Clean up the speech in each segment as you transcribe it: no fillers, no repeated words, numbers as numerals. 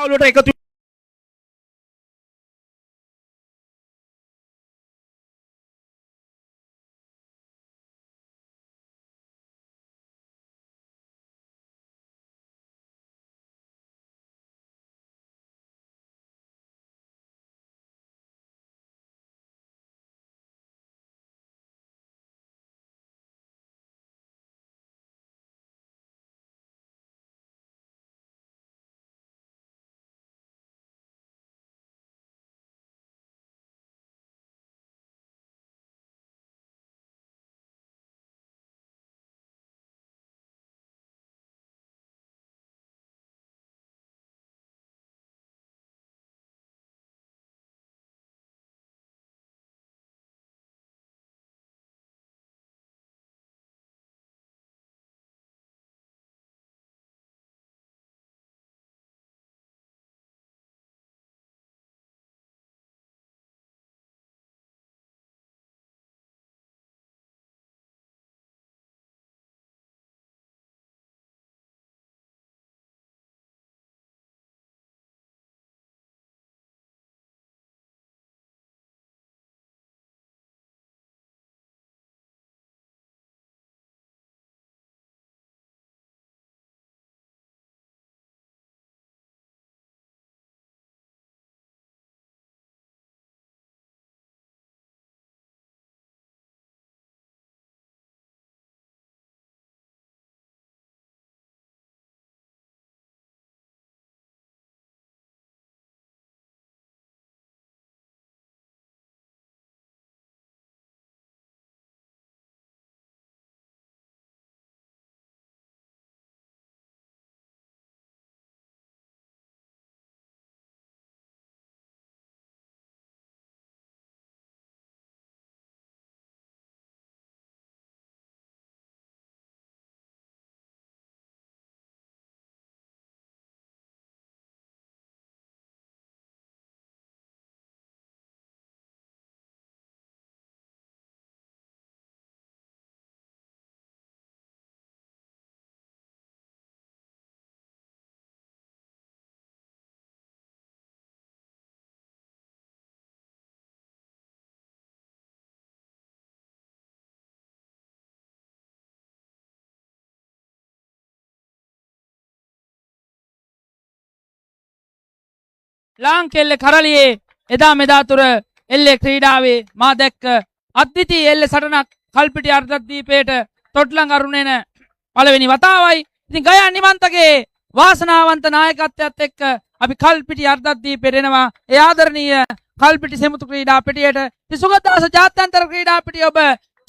ඔලුවට එකතු ලාංකෙල්ල කරලියේ එදා මෙදා තුර එල්ලේ ක්‍රීඩාවේ මා දැක්ක අද්විතීය එල්ල සටනක් කල්පිටි අර්ධද්වීපයට තොට්ලං අරුණේන පළවෙනි වතාවයි. ඉතින් ගයා නිමන්තගේ වාසනාවන්ත නායකත්වයත් එක්ක අපි කල්පිටි අර්ධද්වීපයට එනවා. ඒ ආදරණීය කල්පිටි සෙමුතු ක්‍රීඩා පිටියට. ඉතින් සුගතදාස ජාත්‍යන්තර ක්‍රීඩා පිටිය ඔබ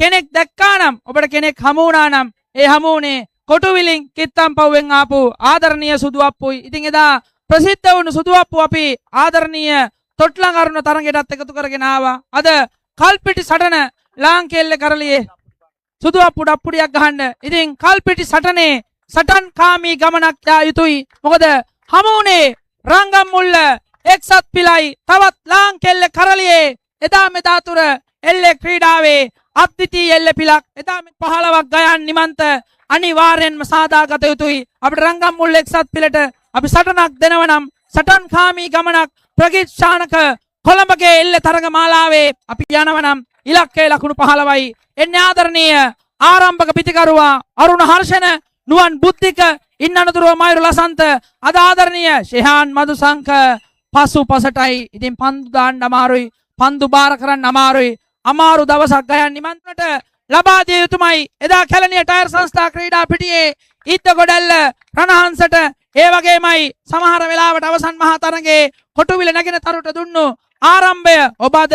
කෙනෙක් දැක්කා නම්, ඔබට කෙනෙක් හමු වුණා නම්, ඒ හමු වුණේ කොටුවිලින් කිත්තම්පව්වෙන් ආපු ආදරණීය සුදු අප්පුයි. ඉතින් එදා ප්‍රසිද්ධ වුණු සුදු අප්පු අපි ආදරණීය තොට්ලං අරුණ තරඟයටත් එකතු කරගෙන ආවා. අද කල්පිටි සටන ලාංකෙල්ල කරලියේ සුදු අප්පු ඩප්පුඩියක් ගහන්න. ඉතින් කල්පිටි සටනේ සටන්කාමී ගමනක් යා යුතුයි. මොකද හමු වුණේ රංගම්මුල්ල එක්සත් පිලයි තවත් ලාංකෙල්ල කරලියේ එදා මෙදා තුර එල්ලේ ක්‍රීඩාවේ අද්විතීය එල්ල පිලක්. එදා මේ 15ක් ගයන් නිමන්ත අනිවාර්යෙන්ම සාදාගත යුතුයි. අපිට රංගම්මුල්ල එක්සත් පිලට අපි සටනක් දෙනව නම් සටන්කාමී ගමනක් ප්‍රගීත් කොළඹගේ එල්ල තරඟ මාලාවේ අපි යනව නම් ඉලක්කය ලකුණු 15යි. එන්නේ ආදරණීය ආරම්භක පිතිකරුවා අරුණ හර්ෂණ, නුවන් බුද්ධික, ඉන් අනතුරුව මයුර ලසන්ත, අද ආදරණීය ශෙහාන් මදුසංක පසු පසටයි. ඉතින් පන්දු දාන්න අමාරුයි, පන්දු බාර කරන්න අමාරුයි. අමාරු දවසක් ගයන් නිමන්ත්‍රණයට ලබා දිය යුතුමයි. එදා කැලණිය ටයර් සංස්ථා ක්‍රීඩා පිටියේ ඉද්ද ගොඩැල්ල රණහංසට, ඒ වගේමයි සමහර වෙලාවට අවසන් මහා තරඟයේ කොටුවිල නැගෙන තරුට දුන්නු ආරම්භය ඔබ අද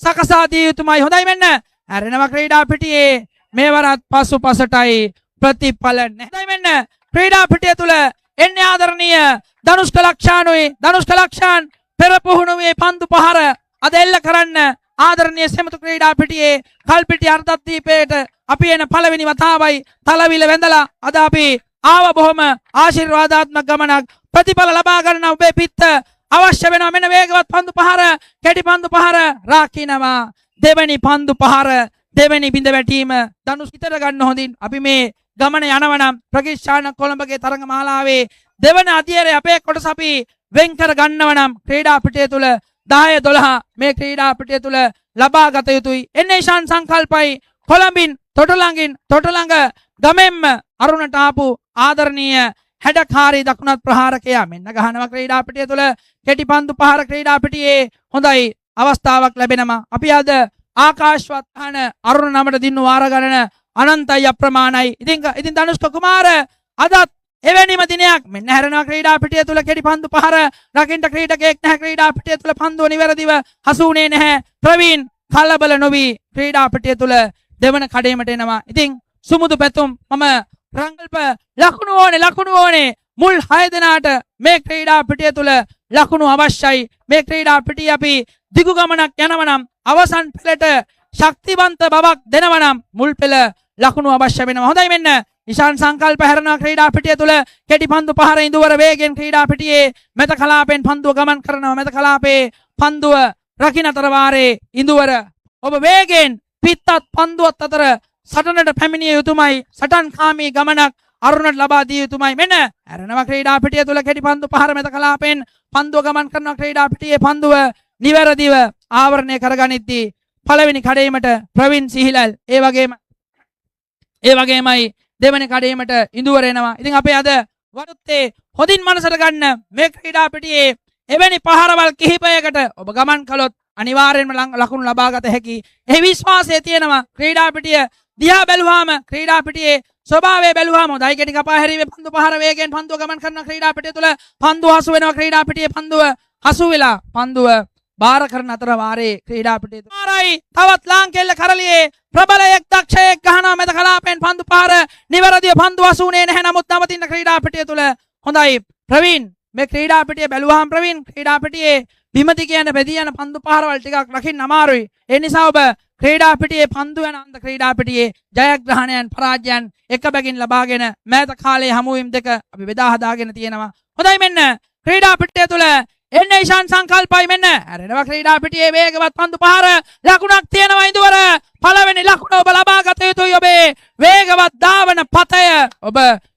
සකසා දිය යුතුමයි. හොඳයි, මෙන්න හැරෙනවා ක්‍රීඩා පිටියේ මේ වරත් පසු පසටයි, ප්‍රතිඵල නැහැ. හොඳයි, මෙන්න ක්‍රීඩා පිටිය තුල එන්නේ ආදරණීය ධනුෂ්ක ලක්ෂානුයි. ධනුෂ්ක ලක්ෂාන් පෙර පුහුණුවේ පන්දු පහර අද එල්ල කරන්න ආදරණීය සෙමුතු ක්‍රීඩා පිටියේ කල්පිටි අර්ධද්වීපයට අපි එන පළවෙනි වතාවයි. තලවිල වැඳලා අද අපි ආව බොහොම ආශිර්වාදාත්මක ගමනක්. ප්‍රතිඵල ලබා ගන්න ඔබේ පිත්ත අවශ්‍ය වෙනවා. මෙන්න වේගවත් පන්දු පහර, කෙටි පන්දු පහර රාකිනවා. දෙවැනි පන්දු පහර, දෙවැනි බිඳ වැටීම ධනුෂ් හිතට ගන්න හොඳින්. අපි මේ ගමන යනවනම් ප්‍රගීත් කොළඹගේ තරඟ මාලාවේ දෙවන අදියරේ අපේ කොටස අපි වෙන් කර ගන්නව නම් ක්‍රීඩා පිටිය තුල 10 12 මේ ක්‍රීඩා පිටිය තුල ලබා ගත යුතුයි. එන්නේ ඉෂාන් සංකල්පයි කොළඹින් තොටලඟින් තොටලඟ ගමෙන්ම අරුණට ආපු ආදරණීය හැඩකාරී දකුණත් ප්‍රහාරකයා. මෙන්න ගහනවා ක්‍රීඩා පිටිය තුල කෙටි පන්දු පහර ක්‍රීඩා පිටියේ හොඳයි අවස්ථාවක් ලැබෙනවා. අපි අද ආකාශවත් අහන අරුණ නමට දිනු වාර ගණන අනන්තයි අප්‍රමාණයි. ඉතින් ඉතින් ධනුෂ්ක කුමාර අදත් එවැනිම දිනයක්. මෙන්න හැරෙනවා ක්‍රීඩා පිටිය තුල කෙටි පන්දු පහර රකින්න ක්‍රීඩකයෙක් නැහැ. ක්‍රීඩා පිටිය තුල පන්දුව නිවැරදිව හසු වුණේ නැහැ. ප්‍රවීන් කලබල නොවි ක්‍රීඩා පිටිය තුල දෙවන කඩේමට එනවා. ඉතින් සුමුදු පැතුම් මම රංගල්ප ලකුණු ඕනේ, ලකුණු ඕනේ. මුල් 6 දෙනාට මේ ක්‍රීඩා පිටිය තුල ලකුණු අවශ්‍යයි. මේ ක්‍රීඩා පිටිය අපි දිගු ගමනක් යනවා නම් අවසන් පෙළට ශක්තිවන්ත බවක් දෙනවා නම් මුල් පෙළ ලකුණු අවශ්‍ය වෙනවා. හොඳයි, මෙන්න ඉෂාන් සංකල්ප හැරෙනවා ක්‍රීඩා පිටිය තුල කෙටි පන්දු පහර ඉඳුවර වේගෙන් ක්‍රීඩා පිටියේ මැද කලාපෙන් පන්දුව ගමන් කරනවා. මැද කලාපේ පන්දුව රකින්න අතර වාරේ ඉඳුවර ඔබ වේගෙන් පිත්තත් පන්දුවත් අතර සටනට පැමිණිය යුතුමයි. සටන්කාමී ගමනක් අරුණට ලබා දිය යුතුමයි. මෙන්න හැරෙනවා ක්‍රීඩා පිටිය තුල කෙටි පන්දු පහර මැද කලාපෙන් පන්දුව ගමන් කරනවා. ක්‍රීඩා පිටියේ පන්දුව නිවැරදිව ආවරණය කරගනිද්දී පළවෙනි කඩේමට ප්‍රවීන් සිහිලල්, ඒ වගේමයි දෙවැනි කඩේමට ඉඳුවර එනවා. ඉතින් අපේ අද වරුත්තේ හොඳින් මනසට ගන්න මේ ක්‍රීඩා පිටියේ එවැනි පහරවල් කිහිපයකට ඔබ ගමන් කළොත් අනිවාර්යෙන්ම ලකුණු ලබා ගත හැකි. එහි විශ්වාසය තියෙනවා. ක්‍රීඩා පිටිය දිහා බැලුවාම, ක්‍රීඩා පිටියේ ස්වභාවය බැලුවාම හොඳයි. කෙටි කපා හැරීමේ පන්දු පහර වේගයෙන් පන්දුව ගමන් කරන ක්‍රීඩා පිටිය තුල පන්දුව හසු වෙනවා. ක්‍රීඩා පිටියේ පන්දුව හසු වෙලා පන්දුව බාර කරන අතර වාරේ ක්‍රීඩා පිටියේ මාරයි තවත් ලාංකෙල්ල කරලියේ ප්‍රබලයෙක් දක්ෂයෙක් ගහනවා මැද කලාපෙන් පන්දු පහර නිවැරදිව පන්දු හසු වුණේ නැහැ. නමුත් නවතින්න ක්‍රීඩා පිටිය තුල හොඳයි ප්‍රවීන්. මේ ක්‍රීඩා පිටිය බැලුවාම ප්‍රවීන් ක්‍රීඩා පිටියේ බිම දිගේ යන බෙදී යන පන්දු පහරවල් ටිකක් රකින්න අමාරුයි. ඒ නිසා ඔබ ක්‍රීඩා පිටියේ පන්දු යන අන්ද ක්‍රීඩා පිටියේ ජයග්‍රහණයන් පරාජයන් එක බැගින් ලබාගෙන මෑත කාලයේ හමුවීම් දෙක අපි බෙදා හදාගෙන තියෙනවා. හොඳයි, මෙන්න ක්‍රීඩා පිටිය තුල එන්න ඉෂාන් සංකල්පයි. මෙන්න හැරෙනවා ක්‍රීඩා පිටියේ වේගවත් පන්දු පහර ලකුණක් තියෙනවා ඉඳුවර. පළවෙනි ලකුණ ඔබ ලබා ගත යුතුයි. ඔබේ වේගවත් ධාවන පතය ඔබ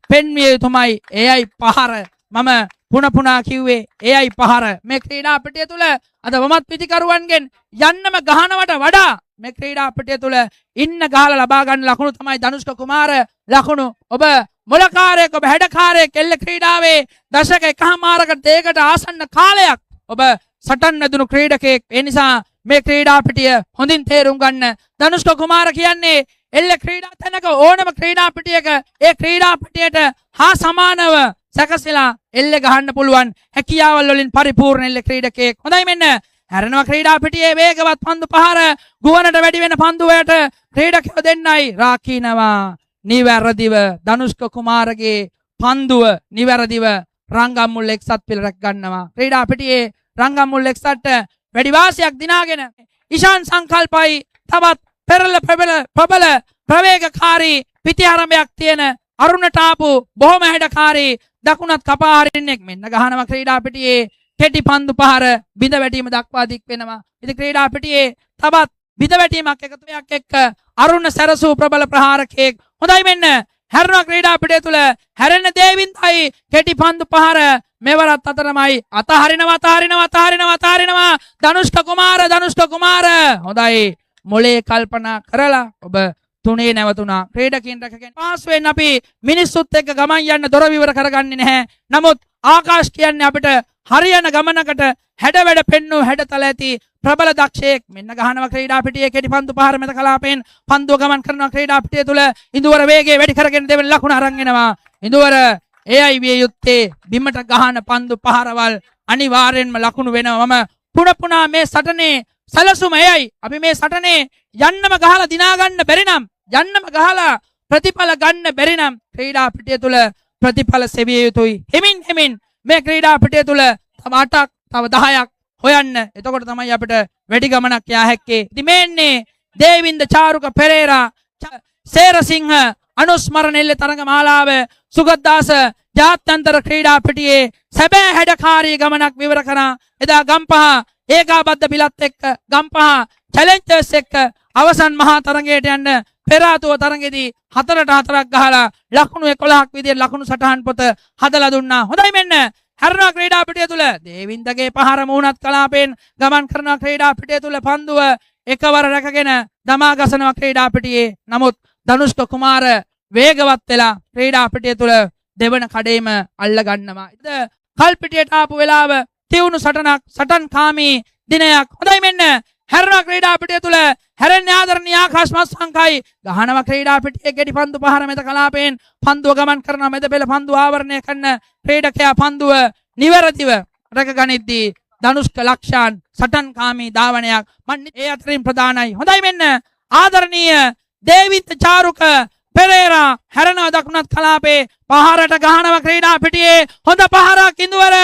පෙන්විය යුතුමයි. එයයි පහර. මම පුන පුනා කිව්වේ එයයි පහර. මේ ක්‍රීඩා පිටිය තුල අද වමත් පිටිකරුවන්ගෙන් යන්නම ගහනවට වඩා මේ ක්‍රීඩා පිටිය තුල ඉන්න ගහලා ලබා ගන්න ලකුණු තමයි ධනුෂ්ක කුමාර ලකුණු. ඔබ මොලකාරයෙක්, ඔබ හැඩකාරයෙක්. එල්ල ක්‍රීඩාවේ දශක එකහමාරකට දෙයකට ආසන්න කාලයක් ඔබ සටන් වැදුණු ක්‍රීඩකයෙක්. ඒ නිසා මේ ක්‍රීඩා පිටිය හොඳින් තේරුම් ගන්න. ධනුෂ්ක කුමාර කියන්නේ එල්ල ක්‍රීඩා තැනක ඕනම ක්‍රීඩා පිටියක ඒ ක්‍රීඩා පිටියට හා සමානව සැකසෙලා එල්ල ගහන්න පුළුවන් හැකියාවල් වලින් පරිපූර්ණ එල්ල ක්‍රීඩකයෙක්. හොඳයි, මෙන්න හැරෙනවා ක්‍රීඩා පිටියේ වේගවත් පන්දු පහර ගුවනට වැඩි වෙන පන්දුවට ක්‍රීඩකයෝ දෙන්නයි රාකීනවා. නිවැරදිව ධනුෂ්ක කුමාරගේ පන්දුව නිවැරදිව රංගම්මුල් එක්සත් පිළ රැක් ගන්නවා. ක්‍රීඩා පිටියේ රංගම්මුල් එක්සත්ට වැඩි වාසියක් දිනාගෙන ඉෂාන් සංකල්පයි තවත් පෙරළ ප්‍රබල ප්‍රබල ප්‍රවේගකාරී පිටිහරඹයක් තියෙන අරුණට ආපු බොහොම හැඩකාරී දකුණත් කපා හරින්නෙක්. මෙන්න ගහනවා ක්‍රීඩා පිටියේ කෙටි පන්දු පහර බිඳ වැටීම දක්වා දික් වෙනවා. ඉතින් ක්‍රීඩා පිටියේ තවත් බිඳ වැටීමක් එකතුයක් එක්ක අරුණ සැරසූ ප්‍රබල ප්‍රහාරකයෙක්. හොඳයි, මෙන්න හැරෙනවා ක්‍රීඩා පිටිය තුල හැරෙන දේවින්දයි කෙටි පන්දු පහර මෙවරත් අතරමයි අතහරිනවා අතහරිනවා අතහරිනවා අතහරිනවා ධනුෂ්ක කුමාර, ධනුෂ්ක කුමාර. හොඳයි, මොලේ කල්පනා කරලා ඔබ තුනේ නැවතුණා. ක්‍රීඩකයන් රැකගෙන පහසුවෙන් අපි මිනිස්සුත් එක්ක ගමන් යන්න දොර විවර කරගන්නේ නැහැ. නමුත් ආකාශ් කියන්නේ අපිට හරියන ගමනකට හැඩ වැඩ පෙන්නු හැඩතල ඇති ප්‍රබල දක්ෂයෙක්. මෙන්න ගහනවා ක්‍රීඩා පිටියේ කෙටි පන්දු පහර මැද කලාපෙන් පන්දුව ගමන් කරනවා ක්‍රීඩා පිටිය තුල ඉඳුවර වේගය වැඩි කරගෙන දෙවෙනි ලකුණ අරන් එනවා. ඉඳුවර එයයි විය යුත්තේ. බිමට ගහන පන්දු පහරවල් අනිවාර්යෙන්ම ලකුණු වෙනවා. මම පුන පුනා මේ සටනේ සැලසුම එයයි. අපි මේ සටනේ යන්නම ගහලා දිනා ගන්න බැරි නම්, යන්නම ගහලා ප්‍රතිඵල ගන්න බැරි නම් ක්‍රීඩා පිටිය තුල ප්‍රතිඵල සෙවිය යුතුයි. හිමින් හිමින් මේ ක්‍රීඩා පිටිය තුල තව 8ක් තව 10ක් හොයන්න. එතකොට තමයි අපිට වැඩි ගමනක් යා හැක්කේ. ඉතින් මේ එන්නේ දේවින්ද චාරුක පෙරේරා සේරසිංහ අනුස්මරණ එල්ල තරඟ මාලාව සුගතදාස ජාත්‍යන්තර ක්‍රීඩා පිටියේ සැබෑ හැඩකාරී ගමනක් විවර කරා. එදා ගම්පහ ඒකාබද්ධ පිළත් එක්ක ගම්පහ චැලෙන්ජර්ස් එක්ක අවසන් මහා තරඟයට යන්න පෙර ආතුව තරඟෙදී 4ට 4ක් ගහලා ලකුණු 11ක් විදියට ලකුණු සටහන් පොත හදලා දුන්නා. හොඳයි, මෙන්න හැරෙනවා ක්‍රීඩා පිටිය තුල. දේවින්දගේ පහර මුහුණත් කලාපයෙන් ගමන් කරනවා ක්‍රීඩා පිටිය තුල. පන්දුව එකවර රැකගෙන දමා ගසනවා ක්‍රීඩා පිටියේ. නමුත් ධනුෂ්ක කුමාර වේගවත් වෙලා ක්‍රීඩා පිටිය තුල දෙවන කඩේම අල්ල ගන්නවා. ඉතින් කල්පිටියට ආපු වෙලාව තියුණු සටනක්, සටන්කාමී දිනයක්. හොඳයි, මෙන්න හැරෙනවා ක්‍රීඩා පිටිය තුල. හැරෙන්නේ ආදරණීය ආකාශ් මස්සංකයි. ගහනවා ක්‍රීඩා පිටියේ ගෙඩි පන්දු පහර මැද කලාපයෙන්. පන්දුව ගමන් කරනවා මැද පෙළ. පන්දුව ආවරණය කරන ක්‍රීඩකයා පන්දුව නිවැරදිව රැකගනිද්දී ධනුෂ්ක ලක්ෂාන් සටන්කාමී ධාවනයක් මන් ඒ අතරින් ප්‍රධානයි. හොඳයි, මෙන්න ආදරණීය දේවින්ද චාරුක පෙරේරා හැරෙනවා දකුණත් කලාපේ. පහරට ගහනවා ක්‍රීඩා පිටියේ. හොඳ පහරක් ඉඳුවර.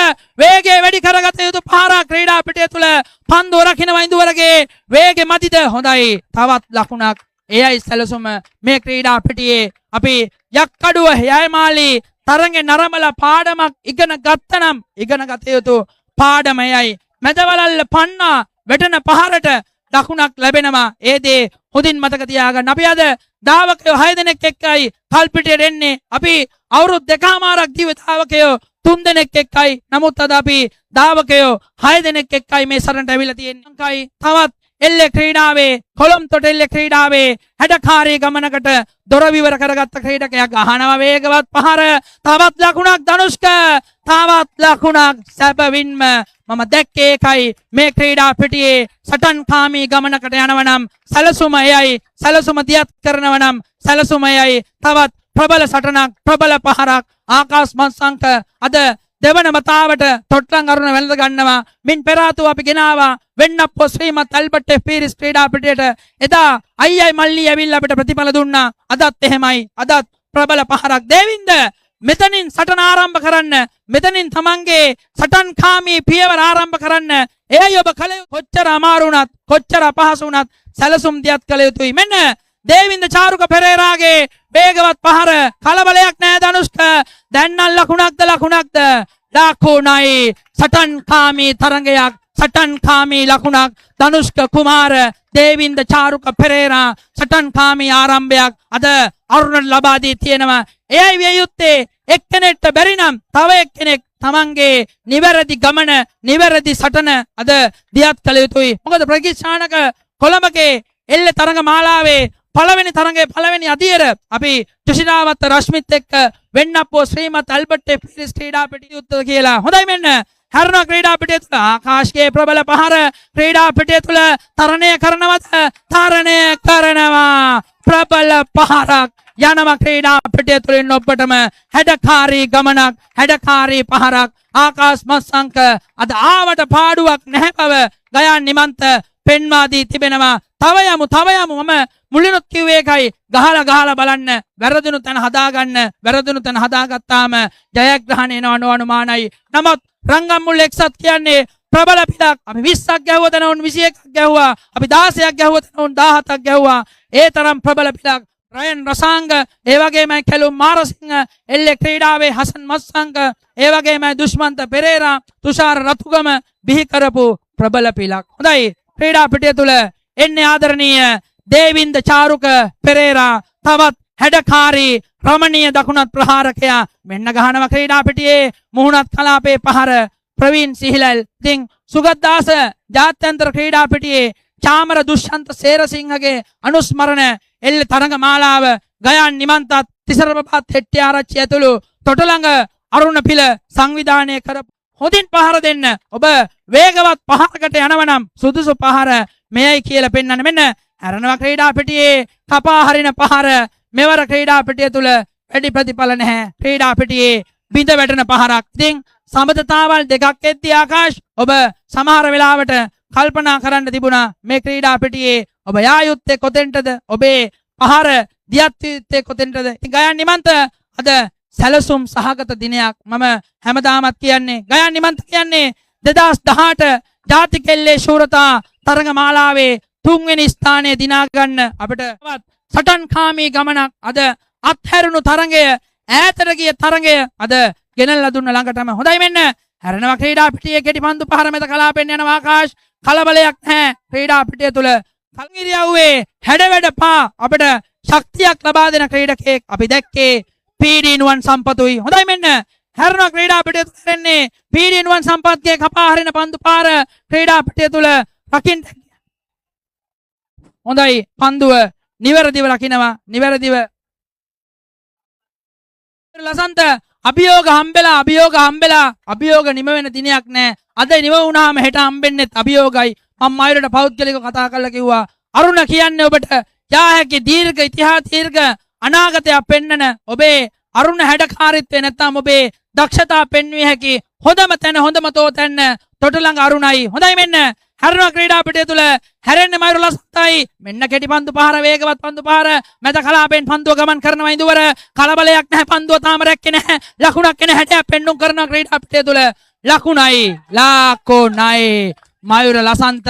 වේගය වැඩි කරගත යුතු පහරක් ක්‍රීඩා පිටිය තුල. පන්දුව රකින්නවා ඉඳුවරගේ. වේගෙ මදිද? හොඳයි, තවත් ලකුණක්. එයයි සැලසුම මේ ක්‍රීඩා පිටියේ. අපි යක්කඩුව යයමාලි තරඟේ නරඹලා පාඩමක් ඉගෙන ගත්තනම් ඉගෙන ගත යුතු පාඩම එයයි. මැදවලල්ල පන්නා වැටෙන පහරට ලකුණක් ලැබෙනවා. ඒ දේ හොඳින් මතක තියාගන්න. අපි අද ධාවකයෝ 6 දෙනෙක් එක්කයි කල්පිටියට එන්නේ. අපි අවුරුදු දෙකමාරක් දීව ධාවකයෝ 3 දෙනෙක් එක්කයි. නමුත් අද අපි ධාවකයෝ 6 දෙනෙක් එක්කයි මේ සරණට ඇවිල්ලා තියෙන්නේ. ලංකායි තවත් එල්ලේ ක්‍රීඩාවේ, කොළඹ තොට එල්ලේ ක්‍රීඩාවේ හැඩකාරී ගමනකට දොර විවර කරගත්ත ක්‍රීඩකයා. ගහනවා වේගවත් පහර. තවත් ලකුණක් ධනුෂ්ක. තවත් ලකුණක්. සැබවින්ම මම දැක්කේ ඒකයි. මේ ක්‍රීඩා පිටියේ සටන්කාමී ගමනකට යනවා නම් සැලසුම එයයි. සැලසුම දියත් කරනවා නම් සැලසුම එයයි. තවත් ප්‍රබල සටනක්, ප්‍රබල පහරක්. ආකාශ් මත්සංක අද දෙවන වතාවට තොට්ලන් අරුණ වැළඳ ගන්නවා. මින් පෙර ආතුව අපි ගෙනාවා වෙන්නප්පෝ ශ්‍රීමත් ඇල්බර්ට් එෆ් පීරිස් ක්‍රීඩා පිටියට. එදා අයියයි මල්ලි ඇවිල්ලා අපිට ප්‍රතිඵල දුන්නා. අදත් එහෙමයි. අදත් ප්‍රබල පහරක්. දේවින්ද, මෙතනින් සටන ආරම්භ කරන්න. මෙතනින් තමන්ගේ සටන්කාමී පියවර ආරම්භ කරන්න. එයයි ඔබ කළ. කොච්චර අමාරු වුණත්, කොච්චර අපහසු වුණත් සැලසුම් දියත් කළ යුතුයි. මෙන්න දේවින්ද චාරුක පෙරේරාගේ වේගවත් පහර. කලබලයක් නෑ ධනුෂ්ක. දැන් නම් ලකුණක්ද? ලකුණක්ද? ලකුණයි. සටන්කාමී තරඟයක්, සටන්කාමී ලකුණක්. ධනුෂ්ක කුමාර, දේවින්ද චාරුක පෙරේරා සටන්කාමී ආරම්භයක් අද අරුණට ලබා දී තියෙනවා. එයයි විය යුත්තේ. එක්කෙනෙක්ට බැරි නම් තව එක්කෙනෙක් තමන්ගේ නිවැරදි ගමන, නිවැරදි සටන අද දියත් කළ යුතුයි. මොකද ප්‍රතික්ෂානක කොළඹගේ එල්ල තරඟ මාලාවේ පළවෙනි තරඟයේ පළවෙනි අදියර අපි තුෂිනාවත්ත රශ්මිත් එක්ක වෙන්නප්පෝ ශ්‍රීමත් ඇල්බර්ට් එෆ් පීරිස් ක්‍රීඩා පිටිය යුත්තද කියලා. හොඳයි, මෙන්න හැරෙනවා ක්‍රීඩා පිටිය තුල ආකාශයේ ප්‍රබල පහර. ක්‍රීඩා පිටිය තුල තරණය කරනවද? තරණය කරනවා. ප්‍රබල පහරක් යනවා ක්‍රීඩා පිටිය තුලින් ඔබටම. හැඩකාරී ගමනක්, හැඩකාරී පහරක්. ආකාශ් මස්සංක අද ආවට පාඩුවක් නැහැ බව ගයන් නිමන්ත පෙන්වා දී තිබෙනවා. තව යමු, තව යමු. මම මුලිනුත් කිව්වේ ඒකයි. ගහලා ගහලා බලන්න. වැරදුණු තැන හදාගන්න. වැරදුණු තැන හදාගත්තාම ජයග්‍රහණය එනවා නොඅනුමානයි. නමුත් රංගම්මුල් එක්සත් කියන්නේ ප්‍රබල පිටක්. අපි 20ක් ගැහුව තැන උන් 21ක් ගැහුවා. අපි 16ක් ගැහුව තැන උන් 17ක් ගැහුවා. ඒ තරම් ප්‍රබල පිටක්. රයන් රසාංග, ඒ වගේම කැලුම් මාරසිංහ, එල්ලේ ක්‍රීඩාවේ හසන් මස්සංග, ඒ වගේම දුෂ්මන්ත පෙරේරා, තුෂාර රතුගම බිහි කරපු ප්‍රබල පිලක්. හොඳයි, ක්‍රීඩා පිටිය තුල එන්නේ ආදරණීය දේවින්ද චාරුක පෙරේරා. තවත් හැඩකාරී රමණීය දකුණත් ප්‍රහාරකයා. මෙන්න ගහනවා ක්‍රීඩා පිටියේ මුහුණත් කලාපේ පහර ප්‍රවීන් සිහිලල්. ඉතින් සුගතදාස ජාත්‍යන්තර ක්‍රීඩා පිටියේ චාමර දුෂ්‍යන්ත සේරසිංහගේ අනුස්මරණ එල්ල තරඟ මාලාව ගයන් නිමන්තත් තිසර ප්‍රභාත් හෙට්ටිආරච්චි ඇතුළු තොටලඟ අරුණ පිළ සංවිධානය කර. හොඳින් පහර දෙන්න. ඔබ වේගවත් පහරකට යනවනම් සුදුසු පහර මෙයයි කියලා පෙන්වන්න. මෙන්න හැරෙනවා ක්‍රීඩා පිටියේ කපා හරින පහර. මෙවර ක්‍රීඩා පිටිය තුල වැඩි ප්‍රතිඵල නැහැ. ක්‍රීඩා පිටියේ බිඳ වැටෙන පහරක්. ඉතින් සබඳතාවල් දෙකක් එද්දී ආකාශ්, ඔබ සමහර වෙලාවට කල්පනා කරන්න තිබුණා මේ ක්‍රීඩා පිටියේ ඔබ යා යුත්තේ කොතෙන්ටද, ඔබේ පහර දියත් යුත්තේ කොතෙන්ටද. ඉතින් ගයන් නිමන්ත, අද සැලසුම් සහගත දිනයක්. මම හැමදාමත් කියන්නේ, ගයන් නිමන්ත කියන්නේ 2018 ජාතික එල්ලේ ශූරතා තරඟ මාලාවේ තුන්වෙනි ස්ථානය දිනා ගන්න අපිට සටන්කාමී ගමනක් අද අත්හැරුණු තරඟය, ඈතට ගිය තරඟය අද ගෙනල්ලා දුන්න ළඟටම. හොඳයි, මෙන්න හැරෙනවා ක්‍රීඩා පිටියේ කෙටි පන්දු පහර මැද කලාපෙන් යනවා ආකාශ්. කලබලයක් නැහැ ක්‍රීඩා පිටිය තුල. කල්ගිරියව්වේ හැඩවැඩ පා අපිට ශක්තියක් ලබා දෙන ක්‍රීඩකයෙක් අපි දැක්කේ පීඩී නුවන් සම්පතුයි. හොඳයි, මෙන්න හැරුණා ක්‍රීඩා පිටිය තුල හැරෙන්නේ පීඩී නුවන් සම්පත්ගේ කපා හරින පන්දු පාර ක්‍රීඩා පිටිය තුල රකින්න. හොඳයි, පන්දුව නිවැරදිව රකින්නවා. නිවැරදිව ලසන්ත අභියෝග හම්බෙලා, අභියෝග හම්බෙලා, අභියෝග නිම වෙන දිනයක් නෑ. අද නිම වුණාම හෙට හම්බෙන්නෙත් අභියෝගයි. මම මයුරට පෞද්ගලිකව කතා කරලා කිව්වා, අරුණ කියන්නේ ඔබට යා හැකි දීර්ඝ ඉතිහාස, දීර්ඝ අනාගතයක් පෙන්නන ඔබේ අරුණ හැඩකාරීත්වය නැත්නම් ඔබේ දක්ෂතා පෙන්විය හැකි හොඳම තැන, හොඳම තෝතැන්න තොටලඟ අරුණයි. හොඳයි, මෙන්න හැරෙනවා ක්‍රීඩා පිටිය තුල හැරෙන්නේ මයුර ලසන්තයි. මෙන්න කෙටි පන්දු පහර, වේගවත් පන්දු පහර, මැද කලාපෙන් පන්දුව ගමන් කරනවා ඉඳුවර. කලබලයක් නැහැ, පන්දුව තාම රැක්කේ නැහැ. ලකුණක් එන හැටයක් පෙන්නුම් කරනවා ක්‍රීඩා පිටිය තුල. ලකුණයි, ලකුණයි මයුර ලසන්ත.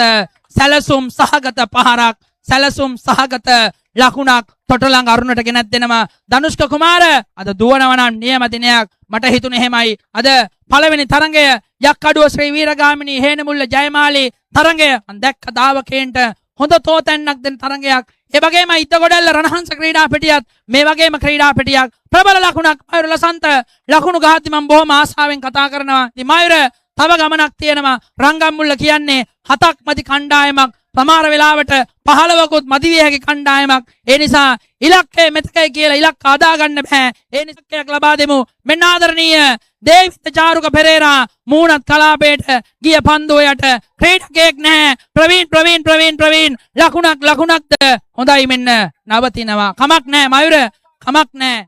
සැලසුම් සහගත පහරක්, සැලසුම් සහගත ලකුණක් තොටලඟ අරුණට ගෙනත් දෙනවා. ධනුෂ්ක කුමාර අද දුවනවා නම් නියම දිනයක් මට හිතුනේ එහෙමයි. අද පළවෙනි තරඟය යක්කඩුව ශ්‍රී වීරගාමිනී හේනමුල්ල ජයමාලි තරඟය මං දැක්ක ධාවකයන්ට හොඳ තෝතැන්නක් දෙන තරඟයක්. ඒ වගේම ඉතගොඩැල්ල රණහංස ක්‍රීඩා පිටියත් මේ වගේම ක්‍රීඩා පිටියක්. ප්‍රබල ලකුණක් මයුර ලසන්ත. ලකුණු ගහද්දි මං බොහොම ආසාවෙන් කතා කරනවා. ඉතින් මයුර තව ගමනක් තියෙනවා. රංගම්මුල්ල කියන්නේ 7ක් මදි කණ්ඩායමක්, සමහර වෙලාවට 15කුත් මදි විය හැකි කණ්ඩායමක්. ඒ නිසා ඉලක්කය මෙතකයි කියලා ඉලක්ක අදා ගන්න බෑ. ඒ නිසා ඉලක්කයක් ලබා දෙමු. මෙන්න ආදරණීය දේවිත චාරුක පෙරේරා මූණත් කලාපයට ගිය පන්දුව යට ක්‍රීඩකයෙක් නැහැ. ප්‍රවීන්, ප්‍රවීන්, ප්‍රවීන්, ප්‍රවීන් ලකුණක්, ලකුණක්ද? හොඳයි, මෙන්න නවතිනවා. කමක් නැහැ මයුර, කමක් නැහැ.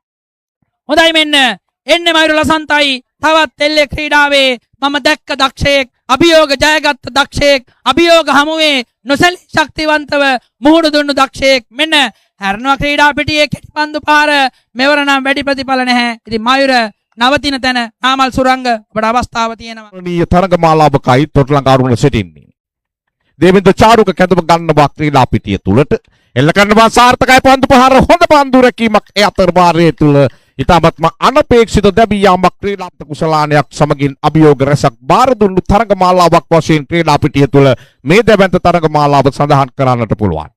හොඳයි, මෙන්න එන්නේ මයුර ලසන්තයි. තවත් එල්ලේ ක්‍රීඩාවේ මම දැක්ක දක්ෂයෙක්, අභියෝග ජයගත්ත දක්ෂයෙක්, අභියෝග හමුවේ නොසැලී ශක්තිවන්තව මුහුණ දුන්නු දක්ෂයෙක්. මෙන්න හැරෙනවා ක්‍රීඩා පිටියේ කෙටි පන්දු පාර. මෙවර නම් වැඩි ප්‍රතිඵල නැහැ. ඉතින් මයුර නවතින තැන නාමල් සුරංග ඔබට අවස්ථාව තියෙනවා. නීය තරඟ මාලාවකයි තොටලඟ අරුණ සිටින්නේ. දේවෙන්ද්‍ර චාරුක කැඳව ගන්නවා ක්‍රීඩා පිටිය තුලට. එල්ල කරනවා සාර්ථකයි පන්දු පහර. හොඳ පන්දු රැකීමක් ඒ අතර වාරයේ තුල ඉතාමත්ම අනපේක්ෂිත දැවී යාමක් ක්‍රීඩාත්මක කුසලානයක් සමගින් අභියෝග රැසක් බාර දුන්නු තරඟ මාලාවක් වශයෙන් ක්‍රීඩා පිටිය තුල මේ දැවැන්ත තරඟ මාලාව සඳහන් කරන්නට පුළුවන්.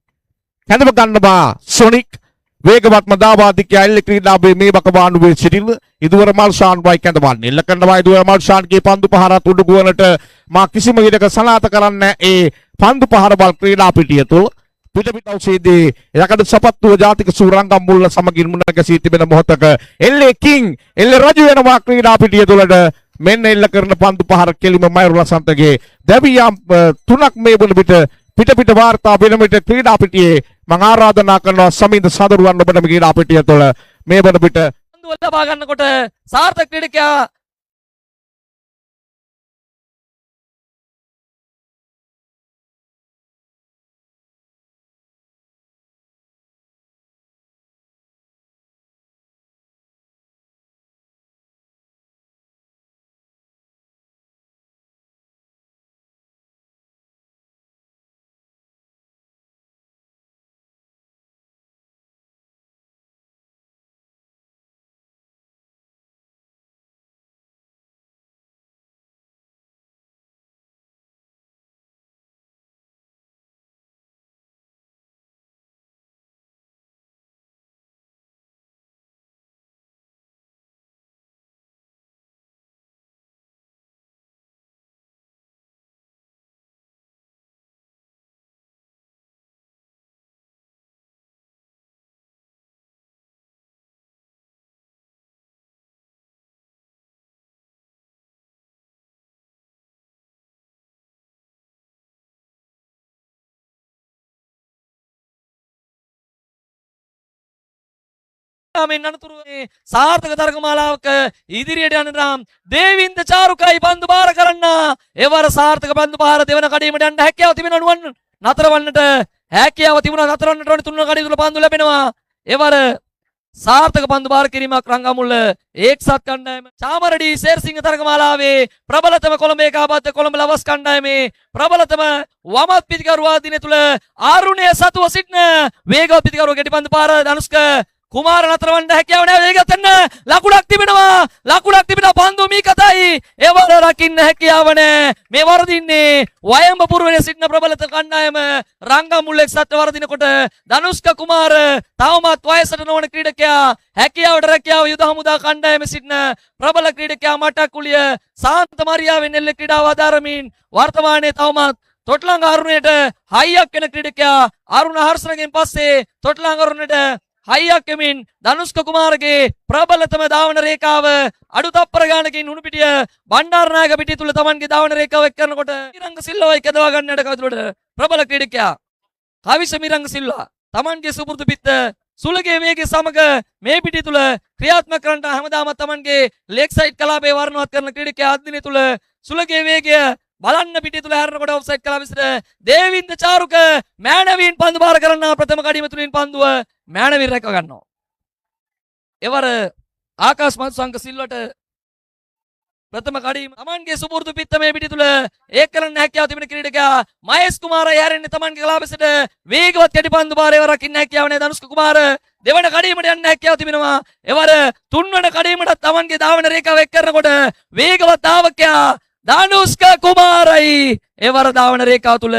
කැඳව ගන්නවා සොනික් වේගවත්ම දාවාදිකයා එල්ල ක්‍රීඩාවේ මේ වකවානුවේ සිටින ඉදුවර මල්ෂාන් වයි කැඳවන්නේ. එල්ල කරනවා ඉදුවර මල්ෂාන්ගේ පන්දු පහරත් උඩු ගුවනට මා කිසිම විටක සනාථ කරන්නේ ඒ පන්දු පහරවල් ක්‍රීඩා පිටිය තුල. පිට පිට අවසේදී යකඩ සපත්තුව ජාතික සූරංගම් මුල්ල සමගින් මුණ ගැසී තිබෙන මොහොතක එල්ලේ කිං එල්ල රජු වෙනවා ක්‍රීඩා පිටිය තුලට. මෙන්න එල්ල කරන පන්දු පහර කෙලිම මයුර ලසන්තගේ දැවියම් තුනක් මේ වන විට පිට පිට වාර්තා වෙන විට ක්‍රීඩා පිටියේ මං ආරාධනා කරනවා සමින්ද සදරුවන් ඔබට මේ ක්‍රීඩා පිටිය තුළ මේ වන විට පන්දුව ලබා ගන්නකොට සාර්ථක ක්‍රීඩකයා මෙන් අනතුරුව මේ සාර්ථක තරග මාලාවක ඉදිරියට යන නම් දේවින්ද චාරුකයි පන්දු බාර කරන්න. එවර සාර්ථක පන්දු පහර දෙවන කඩීමට යන්න හැකියාව තිබෙනවා. නුවන් නතරවන්නට හැකියාව තිබුණා. නතරවන්නට ඕනේ තුන්වන කඩීම තුල පන්දු ලැබෙනවා. එවර සාර්ථක පන්දු බාර කිරීමක් රංගමුල්ල එක්සත් කණ්ඩායම. චාමර ඩී සේරසිංහ තරග මාලාවේ ප්‍රබලතම කොළඹ ඒකාබද්ධ කොළඹ ලවස් කණ්ඩායමේ ප්‍රබලතම වමත් පිතිකරුවා දින තුල ආරුණය සතුව සිටින වේගවත් පිතිකරුවා කෙටි පන්දු පාර ධනුෂ්ක කුමාර නතරවන්න හැකියාව නෑ. වේගවත් වෙන්න ලකුණක් තිබෙනවා. ලකුණක් තිබෙනවා. පන්දුව මීකතයි. එවර රකින්න හැකියාව නෑ. මේ වරදින්නේ වයඹ පුරවරේ සිටින ප්‍රබලත කණ්ඩායම රංගමුල්ල එක්සත් වරදිනකොට ධනුෂ්ක කුමාර තවමත් වයසට නොවන ක්‍රීඩකයා හැකියාවට රැකියාව යුද හමුදා කණ්ඩායමේ සිටින ප්‍රබල ක්‍රීඩකයා මටක්කුලිය සාන්ත මරියාවෙන් එල්ල ක්‍රීඩාව අදාරමින් වර්තමානයේ තවමත් තොටලංග අරුණයට හයියක් වෙන ක්‍රීඩකයා අරුණ හර්ෂණගෙන් පස්සේ තොටලංග අරුණයට හයියක් වෙමින් ධනුෂ්ක කුමාරගේ ප්‍රබලතම ධාවන රේඛාව අඩු තප්පර ගානකින් උණුපිටිය බණ්ඩාරනායක පිටිය තුල තමන්ගේ ධාවන රේඛාව එක් කරනකොට මිරංග සිල්වායි කැදවා ගන්නට කවුරුට ප්‍රබල ක්‍රීඩකයා කවිෂ මිරංග සිල්වා තමන්ගේ සුපුරුදු පිත්ත සුළගේ වේගය සමග මේ පිටිය තුල ක්‍රියාත්මක කරන්නට හැමදාම තමන්ගේ ලෙග් සයිඩ් කලාපේ වර්ණවත් කරන ක්‍රීඩකයා අද්දිනේ තුල සුළගේ වේගය බලන්න පිටිය තුල හැරෙනකොට ඔෆ්සයිඩ් කලාප විතර දේවින්ද චාරුක මෑණවින් පන්දු බාර කරන්න ප්‍රථම කඩීම තුලින් පන්දුව මෑණවින් රැක ගන්නවා. එවර ආකාශ් මధుසංක සිල්වට ප්‍රථම කඩීම තමන්ගේ සුපුරුදු පිත්ත මේ පිටිය තුල ඒක කරන්න හැකියාව තිබෙන ක්‍රීඩකයා මහේෂ් කුමාරයි හැරෙන්නේ තමන්ගේ කලාපෙසට වේගවත් කෙටි පන්දු බාර එවර රකින්න හැකියාව නැහැ. ධනුෂ්ක කුමාර දෙවන කඩීමට යන්න හැකියාව තිබෙනවා. එවර තුන්වන කඩීමට තමන්ගේ ධාවන රේඛාව එක් කරනකොට වේගවත් ධාවකයා ධනුෂ්ක කුමාරයි එවර ධාවන රේඛාව තුල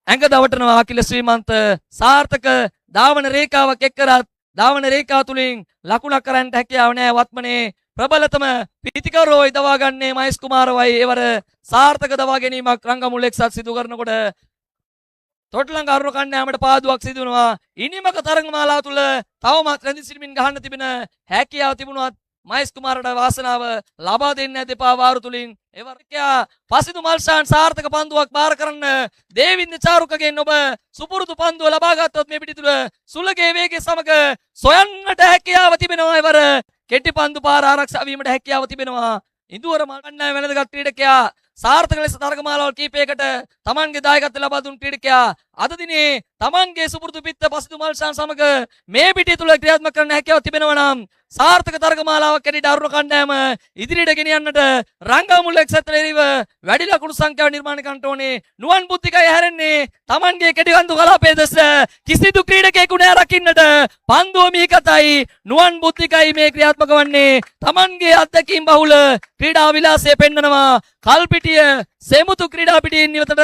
ඇඟ දවටනවා. අකිල ශ්‍රීමන්ත සාර්ථක ධාවන රේඛාවක් එක් කරත් ධාවන රේඛාව තුලින් ලකුණක් කරන්නට හැකියාව නැහැ. වත්මනේ ප්‍රබලතම පිතිකරුවයි දවා ගන්නේ මහේෂ් කුමාරවයි. එවර සාර්ථක දවා ගැනීමක් රංගමුල් එක්සත් සිදු කරනකොට තොටලංග අරුණ කණ්ඩායමට පාදුවක් සිදු වෙනවා. ඉනිමක තරඟ මාලාව තුල තවමත් රැඳී සිටමින් ගහන්න තිබෙන හැකියාව තිබුණත් මහේෂ් කුමාරට වාසනාව ලබා දෙන්නේ නැහැ දෙපා වාරු තුලින්. එවරකයා පසිදු මල්ෂාන් සාර්ථක පන්දුවක් බාර කරන්න දේවින්ද චාරුකගෙන් ඔබ සුපුරුදු පන්දුව ලබා ගත්තොත් මේ පිටි තුල සුළගේ වේගය සමග සොයන්නට හැකියාව තිබෙනවා. එවර කෙටි පන්දු පාර ආරක්ෂා වීමට හැකියාව තිබෙනවා. ඉඳුවර මල්කණ්ඩායම වැළඳගත් ක්‍රීඩකයා සාර්ථක ලෙස තරග මාලාවල් කීපයකට තමන්ගේ දායකත්වය ලබා දුන් ක්‍රීඩකයා අද දිනේ තමන්ගේ සුපුරුදු පිත්ත පසිදු මල්ෂාන් සමග මේ පිටිය තුල ක්‍රියාත්මක කරන්න හැකියාව තිබෙනවා නම් සාර්ථක තරග මාලාවක් හැටියට අරුණ කණ්ඩායම ඉදිරියට ගෙනියන්නට රංගමුල්ල එක්සත් එරෙහිව වැඩි ලකුණු සංඛ්‍යාව නිර්මාණය කරන්නට ඕනේ. නුවන් බුද්ධිකයි හැරෙන්නේ තමන්ගේ කෙටි පන්දු කලාපයේ දෙස කිසිදු ක්‍රීඩකයෙකු නෑ රකින්නට. පන්දුව මීකතයි නුවන් බුද්ධිකයි මේ ක්‍රියාත්මක වන්නේ. තමන්ගේ අත්දැකීම් බහුල ක්‍රීඩා විලාසය පෙන්නනවා. කල්පිටිය සෙමුතු ක්‍රීඩා පිටියෙන් නිවතට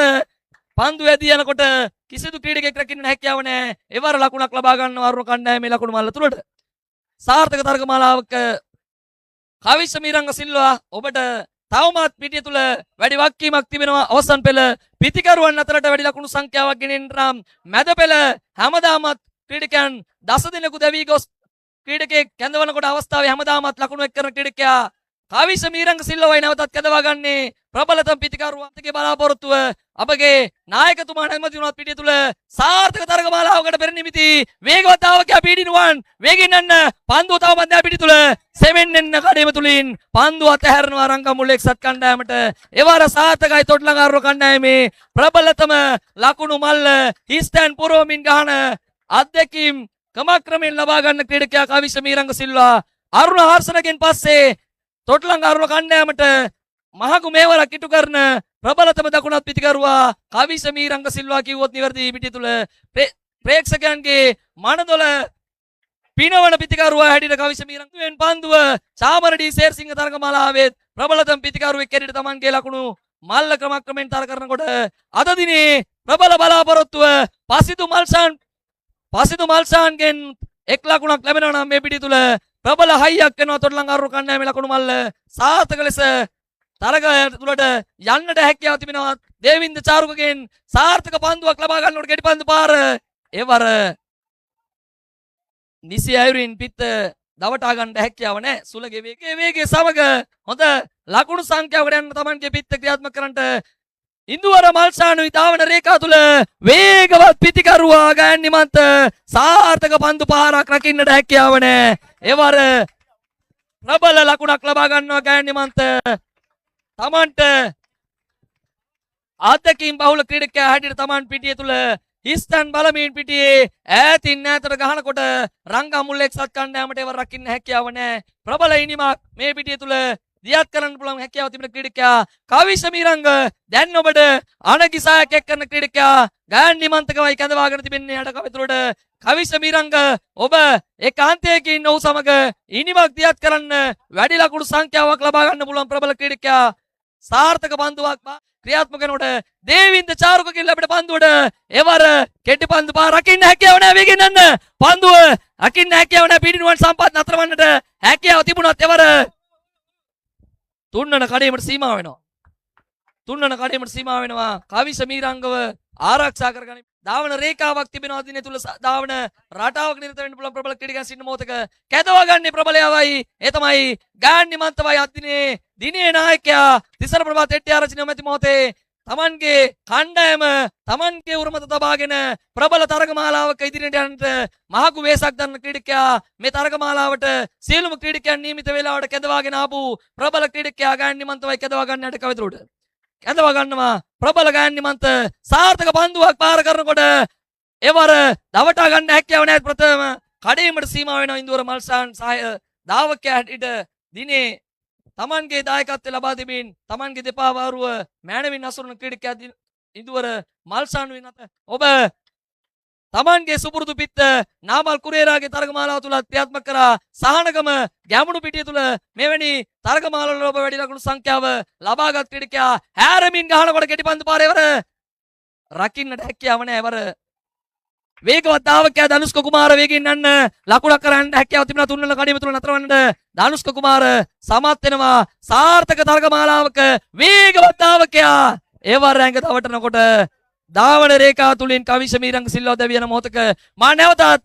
පන්දු ඇදී යනකොට කිසිදු ක්‍රීඩකයෙක් රකින්න හැකියාව නෑ. එවර ලකුණක් ලබා ගන්නවා අරුණ කණ්ඩායමේ ලකුණු මල්ල තුලට. සාර්ථක තරග මාලාවක කවිෂ මීරංග සිල්වා ඔබට තවමත් පිටිය තුල වැඩි වගකීමක් තිබෙනවා. අවසන් පෙළ පිතිකරුවන් අතරට වැඩි ලකුණු සංඛ්‍යාවක් ගෙනෙන්න නම් මැද පෙළ හැමදාමත් ක්‍රීඩකයන් දස දෙනෙකු දැවී ගොස් ක්‍රීඩකයෙක් කැඳවනකොට අවස්ථාවේ හැමදාමත් ලකුණු එක් කරන ක්‍රීඩකයා කවිෂ මීරංග සිල්වායි නැවතත් කැඳවා ගන්නේ ප්‍රබලතම පිතිකරුවන්ගේ බලාපොරොත්තුව අපගේ නායකතුමා නැමැති වුණත් පිටිය තුල සාර්ථක තරග මාලාවකට පෙර නිමිති වේගවත් ධාවකයා පීඩි නුවන් වේගින් යන්න පන්දුව තවමත් නෑ පිටිය තුල සෙමෙන් එන්න කඩේම තුලින් පන්දුව අතහැරනවා රංගමුල් එක්සත් කණ්ඩායමට. එවර සාර්ථකයි තොටලංග අරුණ කණ්ඩායමේ ප්‍රබලතම ලකුණු මල්ල හිස්තැන් පුරවමින් ගහන අත්දැකීම් ක්‍රමක්‍රමයෙන් ලබා ගන්න ක්‍රීඩකයා කවිෂ මීරංග සිල්වා අරුණ හර්ෂණගෙන් පස්සේ තොටලංග අරුණ කණ්ඩායමට මහගු මේවරක් ඉටු කරන ප්‍රබලතම දකුණත් පිතිකරුවා කවිෂ මීරංග සිල්වා කිව්වොත් නිවැරදි පිටිය තුල ප්‍රේක්ෂකයන්ගේ මනදොල පිනවන පිතිකරුවා හැටියට කවිෂ මීරංග පන්දුව චාමර ඩී සේරසිංහ තරගමාලාවේ ප්‍රබලතම පිතිකරුවෙක් හැටියට තමන්ගේ ලකුණු මල්ල ක්‍රමක්‍රමයෙන් තර කරනකොට අද දිනේ ප්‍රබල බලාපොරොත්තුව පසිදු මල්ෂාන්ගෙන් එක් ලකුණක් ලැබෙනවා නම් මේ පිටිය තුල ප්‍රබල හයියක් වෙනවා තොටලංග අරුණ කණ්ඩායමේ ලකුණු මල්ල සාර්ථක ලෙස තරග තුලට යන්නට හැකියාව තිබෙනවා. දේවින්ද චාරුකගෙන් සාර්ථක පන්දුවක් ලබා ගන්නකොට කෙටි පන්දු පාර එවර නිසි අයුරින් පිට දවටා ගන්නට හැකියාව නැහැ. සුළගේ වේගයේ සමග හොඳ ලකුණු සංඛ්‍යාවකට යන්න තමන්ගේ පිත්ත ක්‍රියාත්මක කරන්නට ඉඳුවර මල්ෂානු ධාවන රේඛා තුල වේගවත් පිතිකරුවා ගයන් නිමන්ත සාර්ථක පන්දු පහරක් රකින්නට හැකියාව නැහැ. එවර ප්‍රබල ලකුණක් ලබා ගන්නවා ගයන් නිමන්ත. තමන්ට අත්දැකීම් බහුල ක්‍රීඩකයා හැටියට තමන් පිටිය තුල හිස්තන් බලමින් පිටියේ ඈතින් ඈතට ගහනකොට රංගමුල් එක්සත් කණ්ඩායමට එවර රකින්න හැකියාව නැහැ. ප්‍රබල ඉනිමක් මේ පිටිය තුල දියත් කරන්න පුළුවන් හැකියාව තිබෙන ක්‍රීඩකයා කවිෂ මීරංග. දැන් ඔබට අනගිසායක් එක් කරන ක්‍රීඩකයා ගයන් නිමන්තකවයි කැඳවාගෙන තිබෙන්නේ යට කවිතුරට. කවිෂ මීරංග ඔබ ඒකාන්තයකින් ඔහු සමග ඉනිමක් දියත් කරන්න වැඩි ලකුණු සංඛ්‍යාවක් ලබා ගන්න පුළුවන් ප්‍රබල ක්‍රීඩකයා. සාර්ථක පන්දුවක් ක්‍රියාත්මක වෙනකොට දේවින්ද චාරුකකින් ලැබෙන පන්දුවට එවර කෙටි පන්දු පාර රකින්න හැකියාව නැහැ. වේගෙන් යන්න පන්දුව රකින්න හැකියාව නැහැ. පිටිනුවන් සම්පත් නතර වන්නට හැකියාව තිබුණත් එවර තුන්වන කඩේමට සීමා වෙනවා. තුන්වන කඩේමට සීමා වෙනවා. කවිෂ මීරංගව ආරක්ෂා කරගනි. ධාවන රේඛාවක් තිබෙනවා දිනේ තුල ධාවන රටාවක් නිරත වෙන්න පුළුවන් ප්‍රබල ක්‍රීඩකයන් සිටින මොහොතක කැදවා ගන්නේ ප්‍රබලයවයි. ඒ තමයි ගායන් නිමන්තවයි. අදිනේ දිනේ නායකයා තිසර ප්‍රභාත් එට්ටිආරච්චි නැමැති මොහොතේ තමන්ගේ කණ්ඩායම තමන්ගේ උරමත තබාගෙන ප්‍රබල තරගමාලාවක ඉදිරියට යන්නට මහඟු වෙහසක් දරන ක්‍රීඩකයා මේ තරගමාලාවට සියලුම ක්‍රීඩකයන් නියමිත වේලාවට කැදවාගෙන ආපු ප්‍රබල ක්‍රීඩකයා ගායන් නිමන්තවයි කැදවා ගන්න යට කවිතුරුට කැදවා ගන්නවා ප්‍රබල ගායන් නිමන්ත. සාර්ථක පන්දුවක් පාර කරනකොට එවර දවටා ගන්න හැකියාව නැහැ. ප්‍රථම කඩේමට සීමා වෙනවා. ඉන්දුවර මල්සාන් සහාය ධාවකයා හැටියට දිනේ තමන්ගේ දායකත්වය ලබා දෙමින් තමන්ගේ දෙපා වාරුව මෑණවින් අසුරන ක්‍රීඩකයා ඉන්දුවර මල්සාන් වෙන අත ඔබ තමන්ගේ සුපුරුදු පිත්ත නාමල් කුරේරාගේ තරගමාලාව තුල ක්‍රියාත්මක කරා. සහනගම ගැමුණු පිටිය තුල මෙවැනි තරගමාලාවල ඔබ වැඩි ලකුණු සංඛ්‍යාව ලබාගත් ක්‍රීඩකයා හැරමින් ගහනකොට කෙටි පන්දු පාරේ එවර රකින්නට හැකියාව නැහැ. එවර වේගවත් ධාවකයා ධනුෂ්ක කුමාර වේගින් යන්න ලකුණක් කරන්න හැකියාව තිබුණා. තුන්වන කඩීම තුල නතර වන්නට ධනුෂ්ක කුමාර සමත් වෙනවා. සාර්ථක තරගමාලාවක වේගවත් ධාවකයා එවර ඇඟ දවටනකොට ධාවන රේඛාව තුලින් කවිෂ මීරංග සිල්වා දැවි යන මොහොතක මා නැවතත්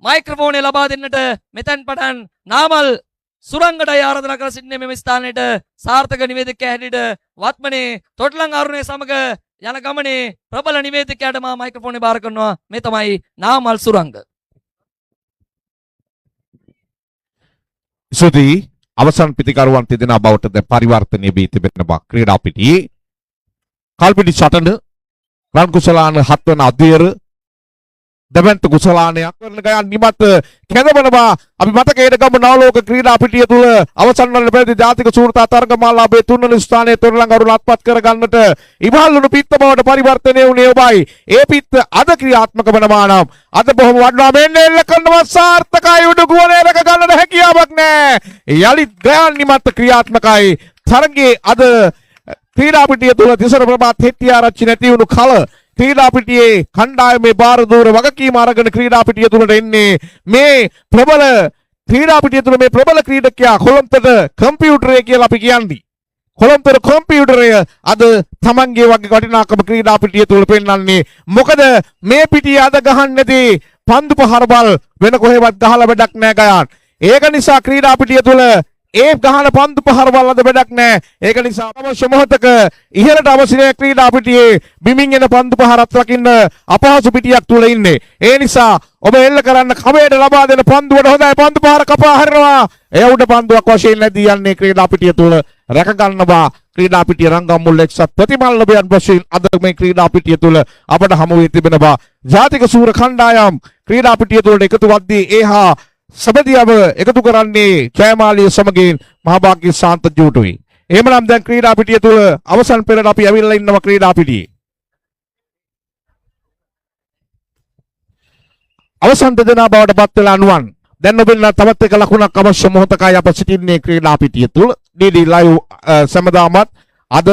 මයික්‍රොෆෝනය ලබා දෙන්නට මෙතෙන් පටන් නාමල් සුරංගටයි ආරාධනා කර සිටින්නේ. මෙම ස්ථානයට සාර්ථක නිවේදකයා හැටියට වත්මනේ තොටලං අරුණේ සමග යන ගමනේ ප්‍රබල නිවේදකයාට මා මයික්‍රොෆෝනය බාර කරනවා. මේ තමයි නාමල් සුරංග. ස්තුතියි. අවසන් පිතිකරුවන් තිදෙනා බවට දැන් පරිවර්තනය වී තිබෙන බව ක්‍රීඩා පිටියේ කල්පිටි සටන රන් කුසලාන හත්වන අධ්‍යයර දැවැන්ත කුසලානයක් කරන ගයන් නිමත් කැඳවනවා. අපි මතකයට ගමු නවලෝක ක්‍රීඩා පිටිය තුල අවසන් වන පැවති ජාතික සූරතා තරගමාලාවේ තුන්වන ස්ථානයේ තොරළඟ අරුණ අත්පත් කර ගන්නට ඉවහල් වුණු පිත්ත බවට පරිවර්තනය වුණේ ඔබයි. ඒ පිත්ත අද ක්‍රියාත්මක වනවා නම් අද බොහොම වටිනවා. මෙන්න එල්ල කරනවා සාර්ථකයි. උඩු ගුවනේ රැක ගන්නට හැකියාවක් නෑ. යලිත් ගයන් නිමත් ක්‍රියාත්මකයි. තරගයේ අද ක්‍රීඩා පිටිය තුල තිසර ප්‍රභාත් හෙට්ටිආරච්චි නැති වුණු කල ක්‍රීඩා පිටියේ කණ්ඩායමේ භාර දූර වගකීම අරගෙන ක්‍රීඩා පිටිය තුලට එන්නේ මේ ප්‍රබල ක්‍රීඩා පිටිය තුල මේ ප්‍රබල ක්‍රීඩකයා කොළඹට කම්පියුටරය කියලා අපි කියන්නේ. කොළඹට කම්පියුටරය අද තමන්ගේ වගේ වටිනාකම ක්‍රීඩා පිටිය තුල පෙන්වන්නේ. මොකද මේ පිටිය අද ගහන්නේ නැති පන්දු පහරවල් වෙන කොහෙවත් ගහලා වැඩක් නෑ ගයන්. ඒක නිසා ක්‍රීඩා පිටිය තුල ඒ ගහන පන්දු පහරවල් අද වැඩක් නෑ. ඒක නිසා අවශ්‍ය මොහොතක ඉහළට අවශ්‍ය නෑ ක්‍රීඩා පිටියේ බිමින් එන පන්දු පහරත් රකින්න අපහසු පිටියක් තුල ඉන්නේ. ඒ නිසා ඔබ එල්ල කරන්න කවයට ලබා දෙන පන්දුවට හොඳයි. පන්දු පහර කපා හරිනවා. එය උඩ පන්දුවක් වශයෙන් නැදී යන්නේ ක්‍රීඩා පිටිය තුල රැක ගන්නවා. ක්‍රීඩා පිටිය රංගම්මුල්ල එක්සත් ප්‍රතිමල්ලභයන් වශයෙන් අද මේ ක්‍රීඩා පිටිය තුල අපට හමු වී තිබෙනවා. ජාතික සූර කණ්ඩායම් ක්‍රීඩා පිටිය තුලට එකතු වද්දී ඒ හා සබදියව එකතු කරන්නේ ජයමාලිය සමගින් මහභාග්‍ය ශාන්ත ජූටුයි. එහෙමනම් දැන් ක්‍රීඩා පිටිය තුල අවසන් පෙරට අපි ඇවිල්ලා ඉන්නවා ක්‍රීඩා පිටියේ. අවසන් දෙදෙනා බවට පත් වෙලා නුවන්. දැන් ඔබෙන් තවත් එක ලකුණක් අවශ්‍ය මොහොතකයි අප සිටින්නේ ක්‍රීඩා පිටිය තුල. DD live සමදාමත් අද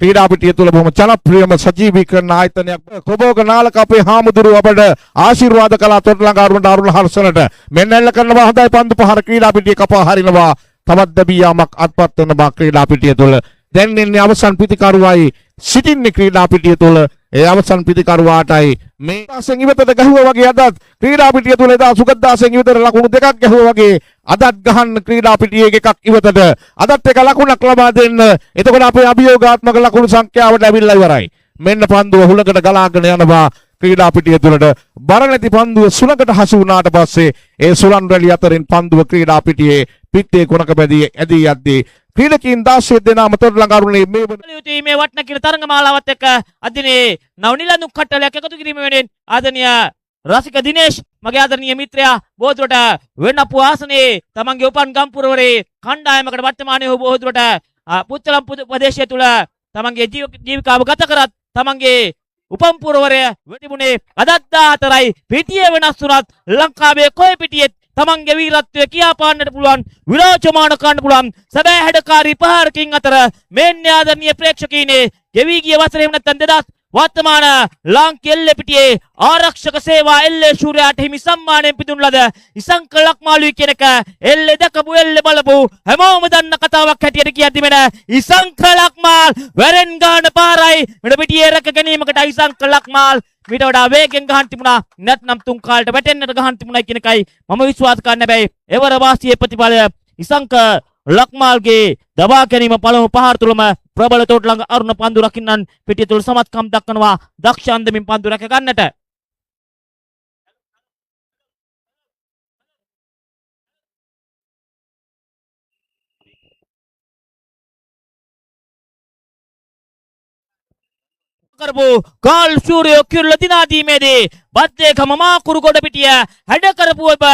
ක්‍රීඩා පිටිය තුල බොහොම ජනප්‍රියම සජීවීකරණ ආයතනයක් කොබෝග නාලක අපේ හාමුදුරුව අපට ආශිර්වාද කළා තොටලංග අරුණට අරුණ හර්ෂණට. මෙන්න එල්ල කරනවා හොඳයි පන්දු පහර ක්‍රීඩා පිටිය කපා හරිනවා. තවත් දැබී යාමක් අත්පත් වෙනවා ක්‍රීඩා පිටිය තුල. දැන් එන්නේ අවසන් පිතිකරුවයි සිටින්නේ ක්‍රීඩා පිටිය තුල. ඒ අවසන් පිතිකරුවාටයි මේ දාසෙන් ඉවතට ගැහුවා වගේ අදත් ක්‍රීඩා පිටිය තුල එදා සුගත දාසෙන් ඉවතට ලකුණු දෙකක් ගැහුවා වගේ අදත් ගහන්න ක්‍රීඩා පිටියේ එකක් ඉවතට අදත් එක ලකුණක් ලබා දෙන්න. එතකොට අපේ අභියෝගාත්මක ලකුණු සංඛ්‍යාවට ඇවිල්ලා ඉවරයි. මෙන්න පන්දුව හුලකට ගලාගෙන යනවා ක්‍රීඩා පිටිය තුලට. බර නැති පන්දුව සුළඟට හසු වුණාට පස්සේ ඒ සුළං රැලි අතරින් පන්දුව ක්‍රීඩා පිටියේ පිත්තේ කොනක බැදී ඇදී යද්දී ක්‍රීඩකීන් 16 දෙනාම තොටලංග අරුණේ මේ වන යුතුයි මේ වටන කිර තරඟ මාලාවත් එක්ක අදිනේ නව නිලඳුන් කට්ටලයක් එකතු කිරීම වෙනුවෙන් ආදරණීය රසික දිනේෂ් මගේ ආදරණීය මිත්‍රයා බොහෝ දුරට වෙන්නපු ආසනයේ තමන්ගේ උපන් ගම්පුරවරේ කණ්ඩායමකට වර්තමානයේ ඔහු බොහෝ දුරට පුත්තලම් ප්‍රදේශය තුල තමන්ගේ ජීවිකාව ගත කරත් තමන්ගේ උපන් පුරවරය වෙතිබුණේ අදත් 14යි. පිටිය වෙනස් වුණත් ලංකාවේ කොයි පිටියෙත් තමන්ගේ වීරත්වය කියා පාන්නට පුළුවන්, විරාජමාන කරන්න පුළුවන් සැබෑ හැඩකාරී පහරකින් අතර මෙන්න ආදරණීය ප්‍රේක්ෂකයිනේ ගෙවි ගිය වසරේ එහෙම නැත්නම් 2000 වර්තමාන ලාංකීය එල්ලේ පිටියේ ආරක්ෂක සේවා එල්ලේ ශූරයාට හිමි සම්මානයෙන් පිදුණු ලද ඉසංක ලක්මාලුයි කියන එක එල්ලේ දැකපු එල්ලේ බලපු හැමෝම දන්න කතාවක් හැටියට කියද්දි මෙන්න ඉසංක ලක්මාල් වැරෙන් ගහන පාරයි මෙන්න පිටියේ රැක ගැනීමකට ඉසංක ලක්මාල් මීට වඩා වේගෙන් ගහන්න තිබුණා, නැත්නම් තුන් කාලට වැටෙන්නට ගහන්න තිබුණා කියන එකයි මම විශ්වාස කරන්නේ. හැබැයි එවර වාසියේ ප්‍රතිඵලය ඉසංක ලක්මාල්ගේ දබා ගැනීම පළමු පහර තුලම ප්‍රබල තෝටලඟ අරුණ පන්දු රකින්නන් පිටිය තුල සමත්කම් දක්වනවා දක්ෂ අන්දමින් පන්දු රැක ගන්නට. කරපු ගාල් සූර්යෝ කිරුළ දිනා දීමේදී බද්දේකම මාකුරු ගොඩ පිටිය හැඩ කරපු ඔබ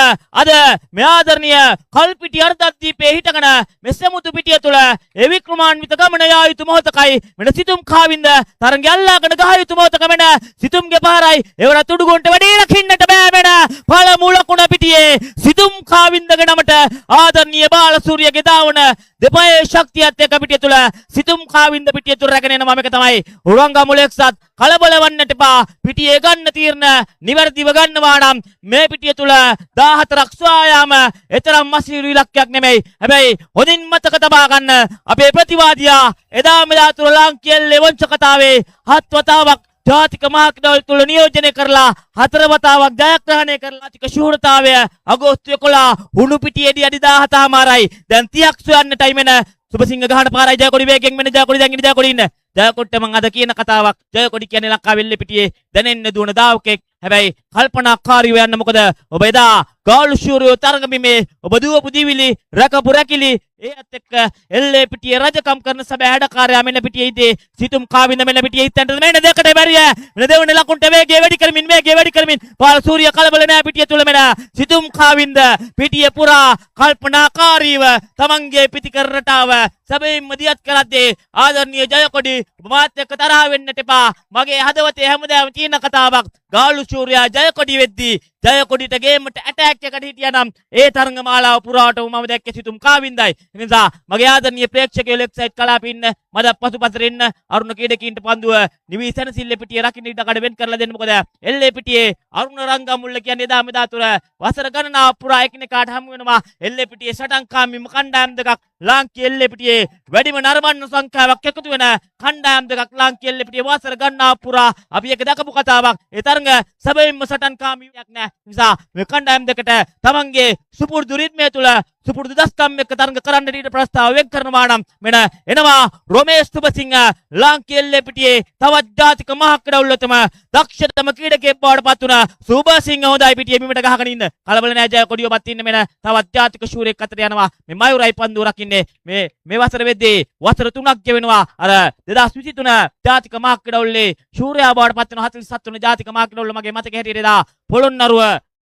අද මේ ආදරණීය කල්පිටි අර්ධද්වීපයේ හිටගෙන මේ සෙමුතු පිටිය තුල ඒ වික්‍රමාන්විත ගමන යා යුතු මොහොතකයි. මෙන්න සිතුම් කාවින්ද තරඟය අල්ලාගෙන ගහ යුතු මොහොතක මෙන්න සිතුම්ගේ පාරයි එවර තුඩුගොන්ට වැඩි රකින්නට බෑ. මෙන්න පළමු ලකුණ පිටියේ සිතුම් කාවින්දගේ නමට ආදරණීය බාලසූරියගේ දාවන දෙපයේ ශක්තියත් එක්ක පිටිය තුල සිතුම් කාවින්ද පිටිය තුල රැගෙන එනවා. මේක තමයි උරංගමුල එක්සත් කලබල වන්නට එපා. පිටියේ ගන්න තීරණ නිවැරදිව ගන්නවා නම් මේ පිටිය තුල 14ක් සොයා යාම එතරම් අසීරු ඉලක්කයක් නෙමෙයි. හැබැයි හොඳින් මතක තබා ගන්න අපේ ප්‍රතිවාදියා එදා මෙදා තුල ලාංකීය ලෙවංශ කතාවේ 7 වතාවක් ජාතික මහක්‍රීඩාවල තුල නියෝජනය කරලා 4 වතාවක් ජයග්‍රහණය කරලා ජාතික ශූරතාවය අගෝස්තු 11 හුණු පිටියේදී අඩි 17.5යි. දැන් 30ක් සොයන්නටයි මෙන සුබසිංහ ගහන පාරයි ජයකොඩි වේගෙන් මෙන්න ජයකොඩි දැන් ඉන්නේ ජයකොඩි ඉන්න. ජයකොඩිට මං අද කියන කතාවක්. ජයකොඩි කියන්නේ ලංකාවේ එල්ලේ පිටියේ දැනෙන්න දුවන දාවකෙක්. හැබැයි කල්පනාකාරීව යන්න, මොකද ඔබ එදා ගාලු ශූරයෝ තරඟ බිමේ ඔබ දුවපු දිවිලි රැකපු රැකිලි ඒත් එක්ක එල්ලේ පිටියේ රජකම් කරන සැබෑ හැඩකාරයා මෙන්න පිටියේ ඉදී සිතුම් කාවින්ද මෙන්න පිටියේ ඉත්තන්ට මෙන්න දෙකට බැරිය. මෙන්න දෙවන ලකුණට වේගය වැඩි කරමින් වේගය වැඩි කරමින් පාල සූරිය කලබල නෑ පිටිය තුල මෙන්න සිතුම් කාවින්ද පිටිය පුරා කල්පනාකාරීව තමන්ගේ පිටිකර රටාව සැබවින්ම දියත් කරද්දී ආදරණීය ජයකොඩි ඔබ මාත් එක්ක තරහ වෙන්නට එපා. මගේ හදවතේ හැමදාම තියෙන කතාවක් ගාලු ශූරයා ජයකොඩි වෙද්දී ජයකොඩිට ගේමට ඇටැක් එකට හිටියානම් ඒ තරඟ මාලාව පුරාටම මම දැක්කේ සිතුම් කාවින්දයි. ඒ නිසා මගේ ආදරණීය ප්‍රේක්ෂකයෝ ලෙෆ්ට් සයිඩ් කලාපේ ඉන්න මද පසුපසට ඉන්න අරුණ ක්‍රීඩකීන්ට පන්දුව නිවි සැනසිල්ල පිටිය රකින්න ඉඩ කඩ වෙන් කරලා දෙන්න. මොකද එල්ලේ පිටියේ අරුණ රංගමුල්ල කියන්නේ එදා මෙදා තුර වසර ගණනාවක් පුරා එකිනෙකාට හමු වෙනවා. එල්ලේ පිටියේ සටන්කාමීම කණ්ඩායම් දෙකක් ලාංකීය එල්ලේ පිටියේ වැඩිම නරඹන්න සංඛ්‍යාවක් එකතු වෙන කණ්ඩායම් දෙකක් ලාංකීය එල්ලේ පිටියේ වසර ගණනාවක් පුරා අපි එක දකපු කතාවක්. ඒ තරඟ සැබවින්ම සටන්කාමීයක් නෑ. නිසා මේ කණ්ඩායම් දෙකට තමන්ගේ සුපුරුදු රිද්මය තුල සුපුරුදු දස්කම් එක්ක තරඟ කරන්න ඊට ප්‍රස්තාව වෙන් කරනවා නම් මෙන්න එනවා රොමේෂ් සුබසිංහ ලාංකීය එල්ලේ පිටියේ තවත් ජාතික මහා ක්‍රීඩාවලටම දක්ෂතම ක්‍රීඩකයෙක් බවට පත් වුණා. සුබසිංහ හොඳයි පිටියේ බිමට ගහගෙන ඉන්න. කලබල නෑ ජය කොඩිය ඔබත් ඉන්න මෙන්න තවත් ජාතික ශූරයෙක් අතර යනවා. මේ මයුරයි පන්දුව රකින්නේ මේ මේ වසර වෙද්දී වසර 3ක් ගෙවෙනවා. අර 2023 ජාතික මහා ක්‍රීඩාවලේ ශූරයා බවට පත් වෙන 47 වන ජාතික මහා ක්‍රීඩාවල මගේ මතක හැටියට එදා පොළොන්නරුව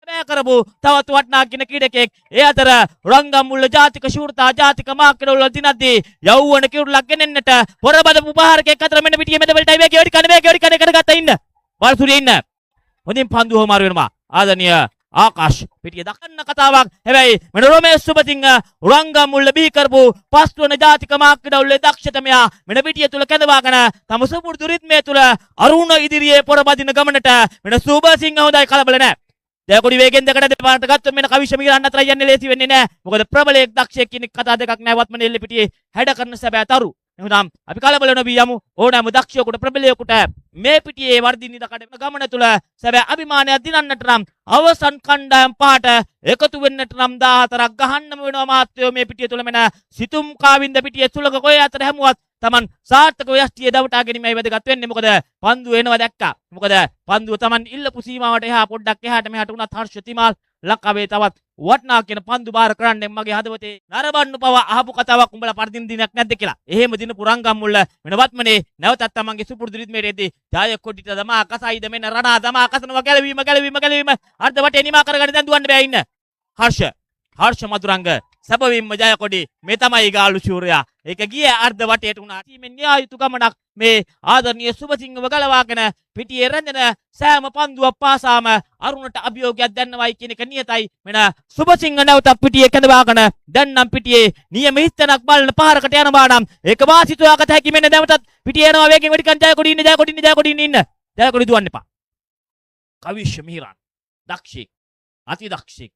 බෑ කරපු තවත් වටිනා කින ක්‍රීඩකයෙක්. ඒ අතර රංගමුල්ල ජාතික ශූරතා ජාතික මහා ක්‍රීඩාවල දිනද්දී යෞවන කිරුළක් ගෙනෙන්නට පොරබදපු උපහාරකයෙක් අතර මෙන්න පිටියේ මැද වලටයි වේගය වැඩි කන වේගය වැඩි කන කරගත්ත ඉන්න. බාලසූරිය ඉන්න. හොඳින් පන්දුව හොමාරු වෙනවා. ආදරණීය ආකාශ් පිටිය දක්වන්න කතාවක්. හැබැයි මෙන්න රොමේෂ් සුබසිංහ රංගමුල්ල බිහි කරපු පස්වන ජාතික මහා ක්‍රීඩාවලේ දක්ෂතමයා මෙන්න පිටිය තුල කැඳවාගෙන තම සුපුරුදු රිද්මය තුල අරුණ ඉදිරියේ පොරබදින ගමනට මෙන්න සුබසිංහ හොඳයි කලබල නෑ. ජයකොඩි වේගෙන් දෙකට දෙපාරට ගත්තොත් මෙන්න කවිෂ මිරන්න අතර යන්නේ ලේසි වෙන්නේ නෑ. මොකද ප්‍රබලයෙක් දක්ෂයෙක් කියන කතා දෙකක් නෑ වත්මන් එල්ල පිටියේ හැඩ කරන සැබෑ තරු. එහෙනම් අපි කලබල නොවී යමු. ඕනෑම දක්ෂයෙකුට ප්‍රබලයෙකුට මේ පිටියේ වර්ධින ඉඩ කඩ ගමන තුල සැබෑ අභිමානයක් දිනන්නට නම් අවසන් කණ්ඩායම් පහට එකතු වෙන්නට නම් 14ක් ගහන්නම වෙනවා මාත්‍යෝ මේ පිටිය තුල මෙන්න සිතුම් කාවින්ද පිටියේ සුලක කොයි අතර හැමුවත් තමන් සාර්ථකව යෂ්ටිය දවටා ගැනීමයි වැදගත් වෙන්නේ. මොකද පන්දුව එනවා දැක්කා. මොකද පන්දුව තමන් ඉල්ලපු සීමාවට එහා පොඩ්ඩක් එහාට මෙහාට වුණත් හර්ෂ තිමාල් ලංකාවේ තවත් වටනා කියන පන්දු බාර කරන්නේ මගේ හදවතේ නරඹන්න පවා අහපු කතාවක් උඹලා පරදින දිනක් නැද්ද කියලා. එහෙම දිනපු රංගම්මුල්ල වෙන වත්මනේ නැවතත් තමන්ගේ සුපුරුදු රිද්මයට එද්දී ජය කොඩිට දමා කසයිද මෙන්න රණා දමා කසනවා. ගැලවීම ගැලවීම ගැලවීම අර්ධ වටේ නිමා කරගන්න දැන් දුවන්න බෑ ඉන්න. හර්ෂ හර්ෂ මధుරංග සැබවින්ම ජය කොඩි මේ තමයි ගාලු ශූරයා. ඒක ගියේ අර්ධ වටේට වුණා. ටීමෙන් න්‍යාය යුතු ගමනක් මේ ආදරණීය සුභසිංහව ගලවාගෙන පිටියේ රැඳෙන සෑම පන්දුවක් පාසාම අරුණට අභියෝගයක් දැන්නවයි කියන එක නියතයි. මෙන සුභසිංහ නැවතත් පිටියේ කැඳවාගෙන දැන් නම් පිටියේ නියම හිස්තැනක් බලන පාරකට යනවා නම් ඒක වාසි සොයාගත හැකි. මෙන්න නැවතත් පිටියේ යනවා වේගෙන් වෙඩිකන් ජය කොඩි ඉන්න ජය කොඩි ඉන්න ජය කොඩි ඉන්න ඉන්න ජය කොඩි දුවන්න එපා. කවිෂ් මිහිරන් දක්ෂයෙක් අති දක්ෂයෙක්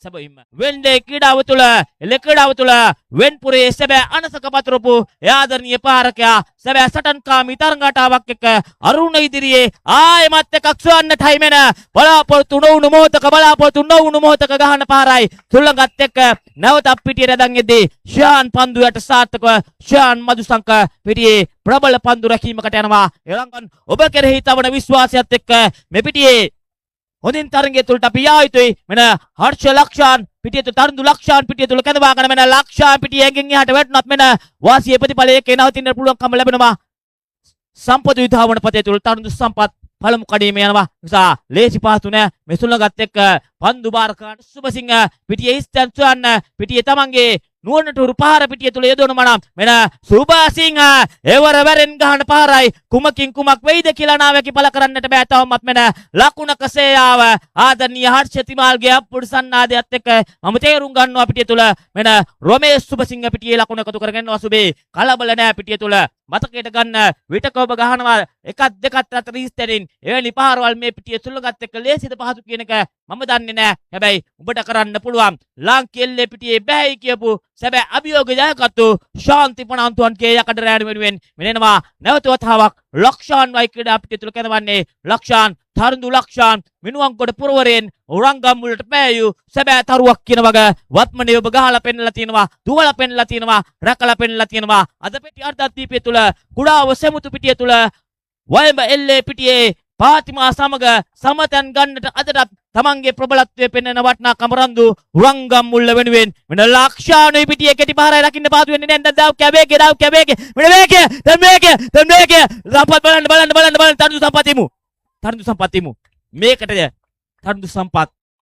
සැබවින්ම වෙන්ඩේ ක්‍රීඩාව තුළ එල ක්‍රීඩාව තුළ වෙන්පුරේ සැබෑ අනසක පතුරපු ආදරණීය පාරකයා සැබෑ සටන්කාමී තරඟාටාවක් එක්ක අරුණ ඉදිරියේ ආයෙමත් එකක් සොයන්නටයි මෙන බලාපොරොත්තු නොවුණු මොහොතක බලාපොරොත්තු නොවුණු මොහොතක ගහන පාරයි සුළඟත් එක්ක නැවතත් පිටියට ඇදන් එද්දී ශාන් පන්දුවට සාර්ථකව ශාන් මදුසංක පිටියේ ප්‍රබල පන්දු රැකීමකට යනවා. එරංගන් ඔබ කෙරෙහි තවන විශ්වාසයත් එක්ක මේ පිටියේ හොඳින් තරගය තුළට අපි යා යුතුයි. මෙන්න හර්ෂ ලක්ෂාන් පිටිය තුළ තරුඳු ලක්ෂාන් පිටිය තුළ කැඳවාගෙන මෙන්න ලක්ෂාන් පිටිය ඇඟෙන් එහාට වැටුණත් මෙන්න වාසියේ ප්‍රතිඵලය ඒකේ නවතින්න පුළුවන්කම ලැබෙනවා. සම්පත විධාවන පතේ තුළ තරුඳු සම්පත් පළමු කඩීම යනවා. නිසා ලේසි පහසු නෑ. මේ සුළඟත් එක්ක පන්දු බාර කරන සුභසිංහ පිටියේ හිස්තැන් සොයන්න පිටියේ තමන්ගේ නුවණට හුරු පහර පිටිය තුළ යොදවනවා නම් මෙන්න සුභසිංහ එවර වැරෙන් ගහන පහරයි කුමකින් කුමක් වෙයිද කියලා නාවැකි පළ කරන්නට බෑ. තවමත් මෙන්න ලකුණක සේයාව ආදරණීය හර්ෂ තිමාල්ගේ අප්පුඩු සන්නාදයත් එක්ක මම තේරුම් ගන්නවා පිටිය තුළ මෙන්න රොමේෂ් සුභසිංහ පිටියේ ලකුණ එකතු කරගෙන සුබේ කලබල නෑ පිටිය තුළ මතකයට ගන්න විටක ඔබ ගහනවා එකක් දෙකක් අතර හිස්තැනින් එවැනි පහරවල් මේ පිටිය සුළඟත් එක්ක ලේසිද පහසු කියන එක මම දන්නේ නෑ. හැබැයි උඹට කරන්න පුළුවන් ලාංකේල්ලේ පිටියේ බෑයි කියපු සැබෑ අභියෝග ජයගත්තු ශාන්ති පනාන්තුවන්ගේ යකඩ රෑන වෙනුවෙන් මෙනෙනවා නැවත වතාවක් ලක්ෂාන් වයි ක්‍රීඩා පිටිය තුළ කැඳවන්නේ. ලක්ෂාන් තරුඳු ලක්ෂාන් මිනුවන්ගොඩ පුරවරයෙන් රංගම් වලට පෑයු සැබෑ තරුවක් කියන වග වත්මනේ ඔබ ගහලා පෙන්නලා තියෙනවා, දුවලා පෙන්නලා තියෙනවා, රැකලා පෙන්නලා තියෙනවා. අද පිටි අර්ධද්වීපය තුළ කුඩාව සෙමුතු පිටිය තුළ වයඹ එල්ලේ පිටියේ පාතිමා සමග සමතැන් ගන්නට අදටත් තමන්ගේ ප්‍රබලත්වය පෙන්වන වටිනාකම රන්දු රංගම් මුල්ල වෙනුවෙන් මෙන්න ලක්ෂානුයි පිටියේ කෙටි පහරයි රකින්න පහසු වෙන්නේ නැහැ. දැන් දාව් කැබේකේ දාව් කැබේකේ මෙන්න මේකේ දැන් මේකේ දැන් මේකේ සම්පත් බලන්න බලන්න බලන්න බලන්න තරුදු සම්පත් එමු තරුදු සම්පත් එමු මේකටද තරුදු සම්පත්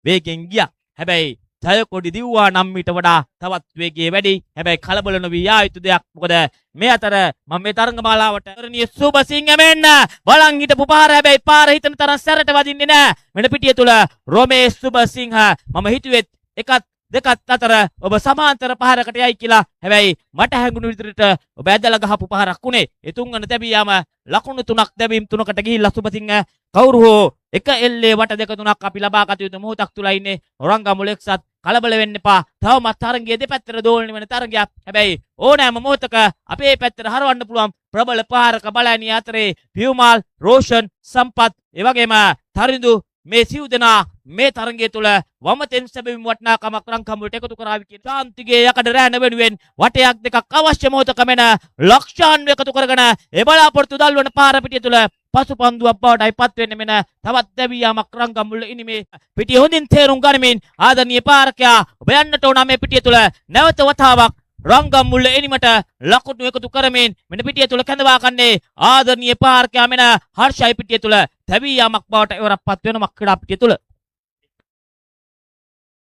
වේගෙන් ගියා. හැබැයි ජයකොඩි දිව්වා නම් ඊට වඩා තවත් වේගය වැඩි. හැබැයි කලබල නොවී යා යුතු දෙයක්. මොකද මේ අතර මම මේ තරඟ මාලාවට ආදරණීය සුභසිංහ මෙන්න බලන් හිටපු පාර හැබැයි පාර හිතන තරම් සැරට වදින්නේ නෑ. මෙන්න පිටිය තුල රොමේෂ් සුභසිංහ මම හිතුවෙත් එකත් දෙකත් අතර ඔබ සමාන්තර පහරකට යයි කියලා. හැබැයි මට හැඟුණු විදිහට ඔබ ඇදලා ගහපු පහරක් උනේ. ඒ තුන්වන තැබියාම ලකුණු තුනක් දැවීම් තුනකට ගිහිල්ලා සුභසිංහ කවුරු හෝ එක එල්ලේ වට දෙක තුනක් අපි ලබා ගත යුතු මොහොතක් තුල ඉන්නේ. රංගමුල එක්සත් කලබල වෙන්න එපා. තවමත් තරගයේ දෙපැත්තට දෝලණය වෙන තරගයක්. හැබැයි ඕනෑම මොහොතක අපේ පැත්තට හරවන්න පුළුවන් ප්‍රබල පාරක බලඇණිය අතරේ පියුමාල්, රෝෂන්, සම්පත්, ඒ වගේම තරිඳු මේ සිව් දෙනා මේ තරගය තුල වමතෙන් සැබවින් වටිනාකමක් රංගම් වලට එකතු කරાવી කියන ශාන්තිගේ යකඩ රෑන වෙනුවෙන් වටයක් දෙකක් අවශ්‍ය මොහොතක මෙන ලක්ෂාන් එකතු කරගෙන ඒ බලාපොරොත්තු දල්වන පාර පිටිය තුල පසු පන්දුවක් බවටයි පත් වෙන්නේ. මෙන තවත් දැවී යාමක් රංගම් වල ඉනිමේ පිටිය හොඳින් තේරුම් ගනිමින් ආදරණීය පාරකයා ඔබ යන්නට ඕන මේ පිටිය තුල නැවත වතාවක් රංගම් මුල්ල එනීමට ලකුණු එකතු කරමින් මෙන්න පිටිය තුල කැඳවා ගන්නේ ආදරණීය පාරකයා මෙන හර්ෂයි පිටිය තුල තැවී යාමක් බවට එවරක් පත් වෙනවා ක්‍රීඩා පිටිය තුල.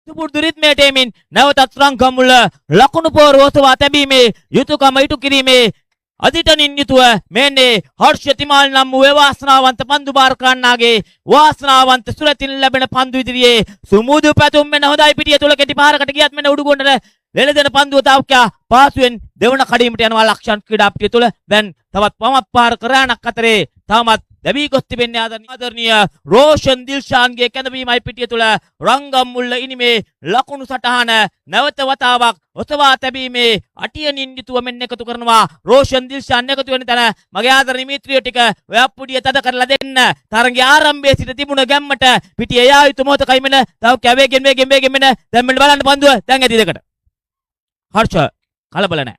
සුපුරුදු රිද්මයට එමින් නැවතත් රංගම් මුල්ල ලකුණු පෝරුව ඔසවා තැබීමේ යුතුයකම ඉටු කිරීමේ අදිටනින් යුතුව මෙන්නේ හර්ෂ තිමාල් නම් වූ වාසනාවන්ත පන්දු බාර කරන්නාගේ වාසනාවන්ත සුරතින් ලැබෙන පන්දු ඉදිරියේ සුමුදු පැතුම් මෙන්න හොඳයි පිටිය තුල කෙටි පාරකට ගියත් මෙන්න උඩුගොන්නට ලෙලදෙන පන්දුව තාවකයා පාසුවෙන් දෙවන කඩීමට යනවා ලක්ෂන් ක්‍රීඩා පිටිය තුල. දැන් තවත් පමක් පාර කරාණක් අතරේ තවමත් දැවී ගොස් තිබෙන්නේ ආදරණීය රෝෂන් දිල්ෂාන්ගේ කැඳවීමයි පිටිය තුල රංගම් මුල්ල ඉනිමේ ලකුණු සටහන නැවත වතාවක් ඔසවා තැබීමේ අටියනින් යුතුව මෙන්න එකතු කරනවා රෝෂන් දිල්ෂාන් එකතු වෙන තැන මගේ ආදරණීය මිත්‍රයෝ ටික ඔය අප්පුඩිය තද කරලා දෙන්න. තරගයේ ආරම්භයේ සිට තිබුණ ගැම්මට පිටිය යා යුතු මොහොතකයි මෙන්න තව කැවේගෙන් වේගෙන් වේගෙන් මෙන්න දැන් මෙන්න බලන්න පන්දුව දැන් ඇති දෙකට. හර්ෂ කලබල නැහැ.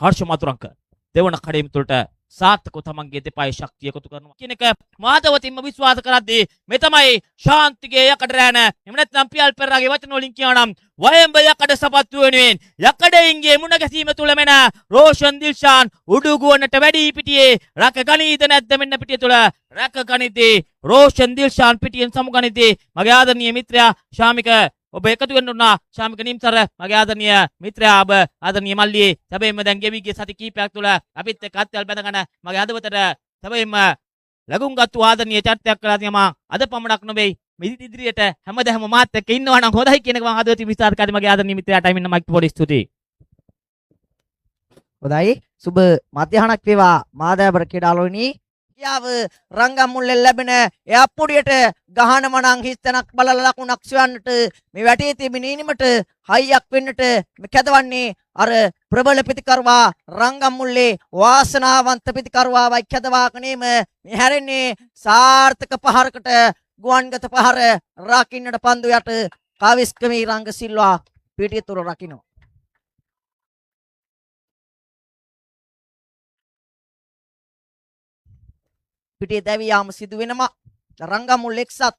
හර්ෂ මතුරංක දෙවන කඩේම තුළට සාර්ථකව තමන්ගේ දෙපායේ ශක්තිය එකතු කරනවා කියන එක මාධවතින්ම විශ්වාස කරද්දී මේ තමයි ශාන්තිගේ යකඩ රෑන. එහෙම නැත්නම් පියල් පෙරේරාගේ වචන වලින් කියනවා නම් වයඹ යකඩ සපත්තු වෙනුවෙන් යකඩයින්ගේ මුණ ගැසීම තුළ මෙන රෝෂන් දිල්ෂාන් උඩුගුවනට වැඩි පිටියේ රැක ගනීද නැද්ද? මෙන්න පිටිය තුළ රැක ගනිද්දී රෝෂන් දිල්ෂාන් පිටියෙන් සමුගනිද්දී මගේ ආදරණීය මිත්‍රයා ශාමික ඔබ එකතු වෙන්න උනා. ශාමික නිම්සර මගේ ආදරණීය මිත්‍රයා, ඔබ ආදරණීය මල්ලියේ සැබෑම දැන් ගෙවි ගිය සති කීපයක් තුළ අපිත් එක්ක අත්වැල් බැඳගෙන මගේ හදවතට සැබෑම ලැබුම් ගත්තු ආදරණීය චරිතයක් කළා. තියෙනවා අද පමණක් නොවේ, මේ ඉදිරියට හැමදාම මාත් එක්ක ඉන්නවා නම් හොඳයි කියන එක මම හදවතින් විශ්වාස කරන්නේ. මගේ ආදරණීය මිත්‍රයාටයි මෙන්න මයික් පොඩි ස්තුතියි. හොඳයි, සුබ මධ්‍යහනක් වේවා මාදෑබර ක්‍රීඩාලුවනි. කියාව රංගම් මුල්ලෙන් ලැබෙන එය අප්පුඩියට ගහනම නම් හිස්තැනක් බලලා ලකුණක් සොයන්නට මේ වැටේ තිබෙන ඉනිමට හයියක් වෙන්නට මේ කැදවන්නේ අර ප්‍රබල පිතිකරුවා රංගම් මුල්ලේ වාසනාවන්ත පිතිකරුවාවයි කැදවාගෙන මේ හැරෙන්නේ සාර්ථක පහරකට ගුවන්ගත පහර රකින්නට පන්දු යට කවිස්කමී රංග සිල්වා පිටිය තුර රකින්න. පිටියේ දැවී යාම සිදු වෙනවා. රංගමුල් එක්සත්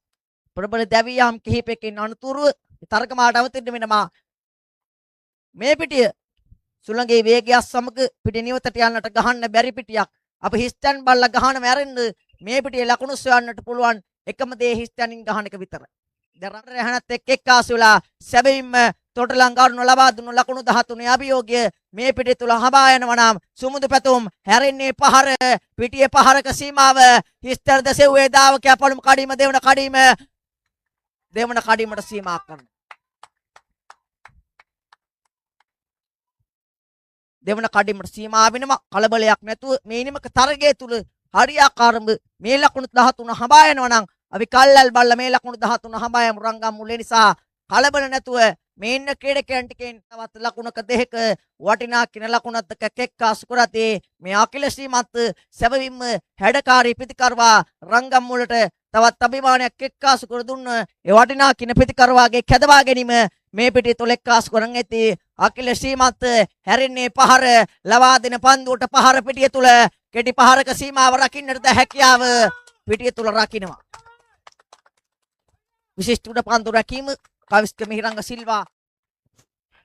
ප්‍රබල දැවී යාම් කිහිපයකින් අනතුරුව තරගමාලට අවතීර්ණ වෙනවා. මේ පිටිය සුළඟේ වේගයත් සමග පිටි නිවතට යන්නට ගහන්න බැරි පිටියක්. අපි හිස්තැන් බල්ලා ගහන මැරෙන්න මේ පිටියේ ලකුණු සොයන්නට පුළුවන් එකම දේ හිස්තැනින් ගහන එක විතරයි. දැන් රට රැහනත් එක්ක එක්කාසු වෙලා සැබවින්ම තොටලං අරුණ ලබා දුන්නු ලකුණු 13 අභියෝගය මේ පිටිය තුල හඹා යනවා නම් සුමුදු පැතුම් හැරෙන්නේ පහර පිටියේ පහරක සීමාව හිස්තර දසෙව්වේ ධාවකයා පළමු කඩීම දෙවන කඩීම දෙවන කඩීමට සීමා කරනවා. දෙවන කඩීමට සීමා වෙනවා. කලබලයක් නැතුව මේ ඉනිමක තරගය තුල හරියාකාරම මේ ලකුණු 13 හඹා යනවා නම් අපි කල්ලල් බල්ල මේ ලකුණු 13 හඹා යමු රංගම් මුල්ලේ නිසා කලබල නැතුව මේ ඉන්න ක්‍රීඩකයන් ටිකෙන් තවත් ලකුණක දෙකක වටිනා කින ලකුණක් දෙකක් එක්කාසු කරතේ මේ අකිල ශ්‍රීමත් සැබවින්ම හැඩකාරී ප්‍රතිකරුවා රංගම් මුලට තවත් අභිමානයක් එක්කාසු කර දුන්න ඒ වටිනා කින ප්‍රතිකරුවාගේ කැදවා ගැනීම මේ පිටිය තුල එක්කාසු කරන් ඇති අකිල ශ්‍රීමත් හැරෙන්නේ පහර ලවා දෙන පන්දුවට පහර පිටිය තුල කෙටි පහරක සීමාව රකින්නට හැකියාව පිටිය තුල රකින්නවා. විශිෂ්ට උඩ පන්දු රැකීම කවිස්ක මිහිරංග සිල්වා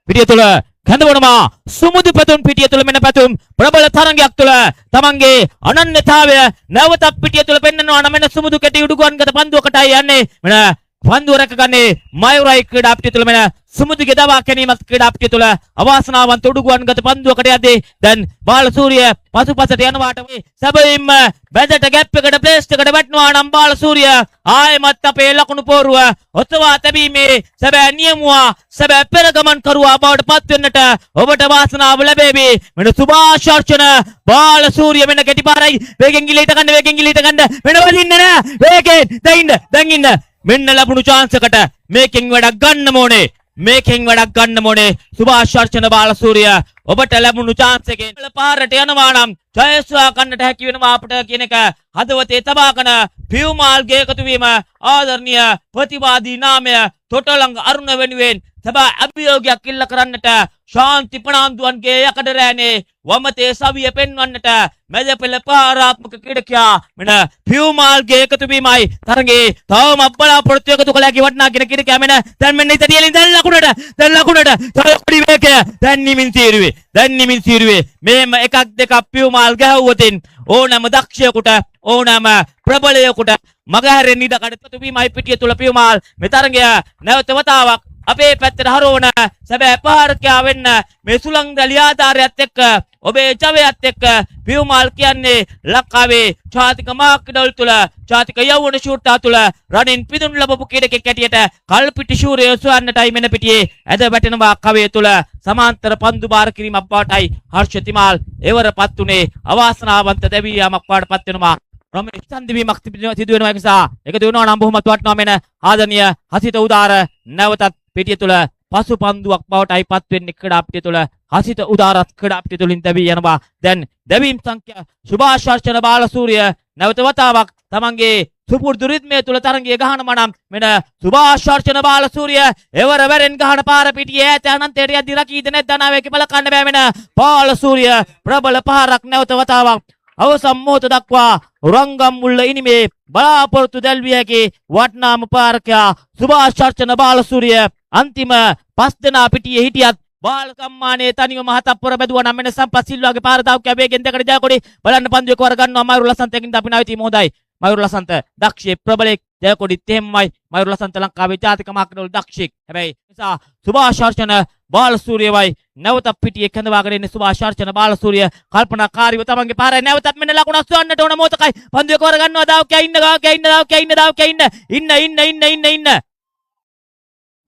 පිටිය තුළ කැඳවනවා සුමුදු පැතුම්. පිටිය තුළ මෙන්න පැතුම් ප්‍රබල තරඟයක් තුළ තමන්ගේ අනන්‍යතාවය නැවතත් පිටිය තුළ පෙන්වනවා නම් මෙන්න සුමුදු කෙටි උඩුගුවන්ගත පන්දුවකටයි යන්නේ. මෙන්න පන්දුව රැකගන්නේ මයුරයි ක්‍රීඩා පිටිය තුළ මෙන්න සුමුදුගේ දවා ගැනීමත් ක්‍රීඩා පිටිය තුළ අවාසනාවන්ත උඩුගුවන්ගත පන්දුවකට යද්දී දැන් බාලසූරිය පසුපසට යනවාට සැබවින්ම බැදට ගැප් එකට ප්ලේස් එකට වැටෙනවා නම් බාලසූරිය ආයෙමත් අපේ ලකුණු පෝරුව ඔතවා තැබීමේ සැබෑ නියමුවා සැබෑ පෙරගමන් කරුවා බවට පත් වෙන්නට ඔබට වාසනාව ලැබේවි. මෙන්න සුභාශර්චන බාලසූරිය මෙන්න කෙටි පාරයි වේගෙන් ගිලීට ගන්න වේගෙන් ගිලීට ගන්න වෙන වදින්නේ නෑ වේගෙන් දැන් ඉන්න දැන් ඉන්න මෙන්න ලැබුණු චාන්ස් එකට මේකෙන් වැඩක් ගන්න ඕනේ මේකෙන් වැඩක් ගන්න ඕනේ. සුභාශර්චන බාලසූරිය ඔබට ලැබුණු චාන්ස් එකෙන් පාරට යනවා නම් ජයස්වා ගන්නට හැකි වෙනවා අපට කියන එක හදවතේ තබාගෙන පියුමාල්ගේ එකතු වීම ආදරණීය ප්‍රතිවාදී නාමය තොටලංග අරුණ වෙනුවෙන් සබා අභියෝගයක් ඉල්ල කරන්නට ශාන්ති ප්‍රනාන්දුවන්ගේ යකඩ රෑනේ වමතේ සවිය පෙන්වන්නට මැද පෙළ පාරාත්මක ක්‍රීඩකයා මෙන්න පියුමාල්ගේ එකතු වීමයි තරඟේ තවමත් බලාපොරොත්තු එකතු කළ හැකි වටිනා කියන ක්‍රීඩකයා මෙන්න දැන් මෙන්න ඉත තියලින් දැන් ලකුණට දැන් ලකුණට තව පොඩි වේගය දැන් නිමින් තීරුවේ දැන් නිමින් තීරුවේ මේම එකක් දෙකක් පියුමාල් ගැහුවොතින් ඕනෑම දක්ෂයෙකුට ඕනෑම ප්‍රබලයෙකුට මගහැරෙන්න ඉඩ කඩ වීමයි පිටිය තුල පියුමාල් මේ තරඟය නැවත වතාවක් අපේ පැත්තට හරවන සැබෑ පාරකයා වෙන්න මේ සුළං රැලි ආධාරයත් එක්ක ඔබේ ජවයත් එක්ක පියුමාල් කියන්නේ ලංකාවේ ජාතික මාක්‍රීඩවල තුල ජාතික යෞවන ශූරතා තුල රණින් පිදුම් ලැබපු ක්‍රීඩකෙක් හැටියට කල්පිටි ශූරය සොයන්නටයි මෙන්න පිටියේ ඇද වැටෙනවා කවය තුල සමාන්තර පන්දු බාර කිරීමක් බවටයි හර්ෂ තිමාල් එවරපත් උනේ අවාසනාවන්ත දැවී යාමක් බවට පත් වෙනවා. රමේෂ් ඡන්දවීමක් සිදු වෙනවා. ඒ නිසා එකතු වෙනවා නම් බොහොමත් වටිනවා. මෙන්න ආදරණීය හසිත උදාර නැවතත් පිටිය තුල පසු පන්දුවක් බවටයි පත් වෙන්නේ ක්‍රීඩා පිටිය තුල හසිත උදාරත් ක්‍රීඩා පිටිය තුලින් දැවී යනවා. දැන් දැවීම් සංඛ්‍යා සුභාෂර්චන බාලසූරිය නැවත වතාවක් තමන්ගේ සුපුරුදු රිද්මය තුල තරගය ගහනවා නම් මෙන්න සුභාෂ් අර්චන බාලසූරිය එවර වැරෙන් ගහන පාර පිටියේ ඈත අනන්තයට යද්දි රකීද නැද්ද අනාවැකි බල කන්න බෑ. මෙන්න බාලසූරිය ප්‍රබල පහරක් නැවත වතාවක් අවසන් මොහොත දක්වා රංගම්මුල්ල ඉනිමේ බලාපොරොත්තු දැල්විය හැකි වටිනාම පාරකයා සුභාෂ් අර්චන බාලසූරිය. අන්තිම පස් දෙනා පිටියේ හිටියත් බාලකම්මානේ තනිව මහතප්පර බැදුවා නම් මෙන්න සම්පත් සිල්වාගේ පාර දාවක වේගෙන් දෙකට ජයකොඩි බලන්න පන්දු එකවර ගන්නවා මයුර ලසන්ත. එකින් අපි නැවතීම හොඳයි. මයුර ලසන්ත දක්ෂයෙක්, ප්‍රබලෙක්. ජයකොඩිත් එහෙමයි. මයුර ලසන්ත ලංකාවේ ජාතික මාකටවල දක්ෂයෙක්. හැබැයි නිසා සුභාෂ් අර්චන බාලසූරියවයි නැවතත් පිටියේ කැඳවාගෙන ඉන්නේ. සුභාෂ් අර්චන බාලසූරිය කල්පනාකාරීව තමන්ගේ පාරයි නැවතත් මෙන්න ලකුණක් සොයන්නට ඕන මොහොතකයි. පන්දු එකවර ගන්නවා. දාවකයා ඉන්න, දාවකයා ඉන්න, දාවකයා ඉන්න, දාවකයා ඉන්න, ඉන්න, ඉන්න, ඉන්න, ඉන්න, ඉන්න.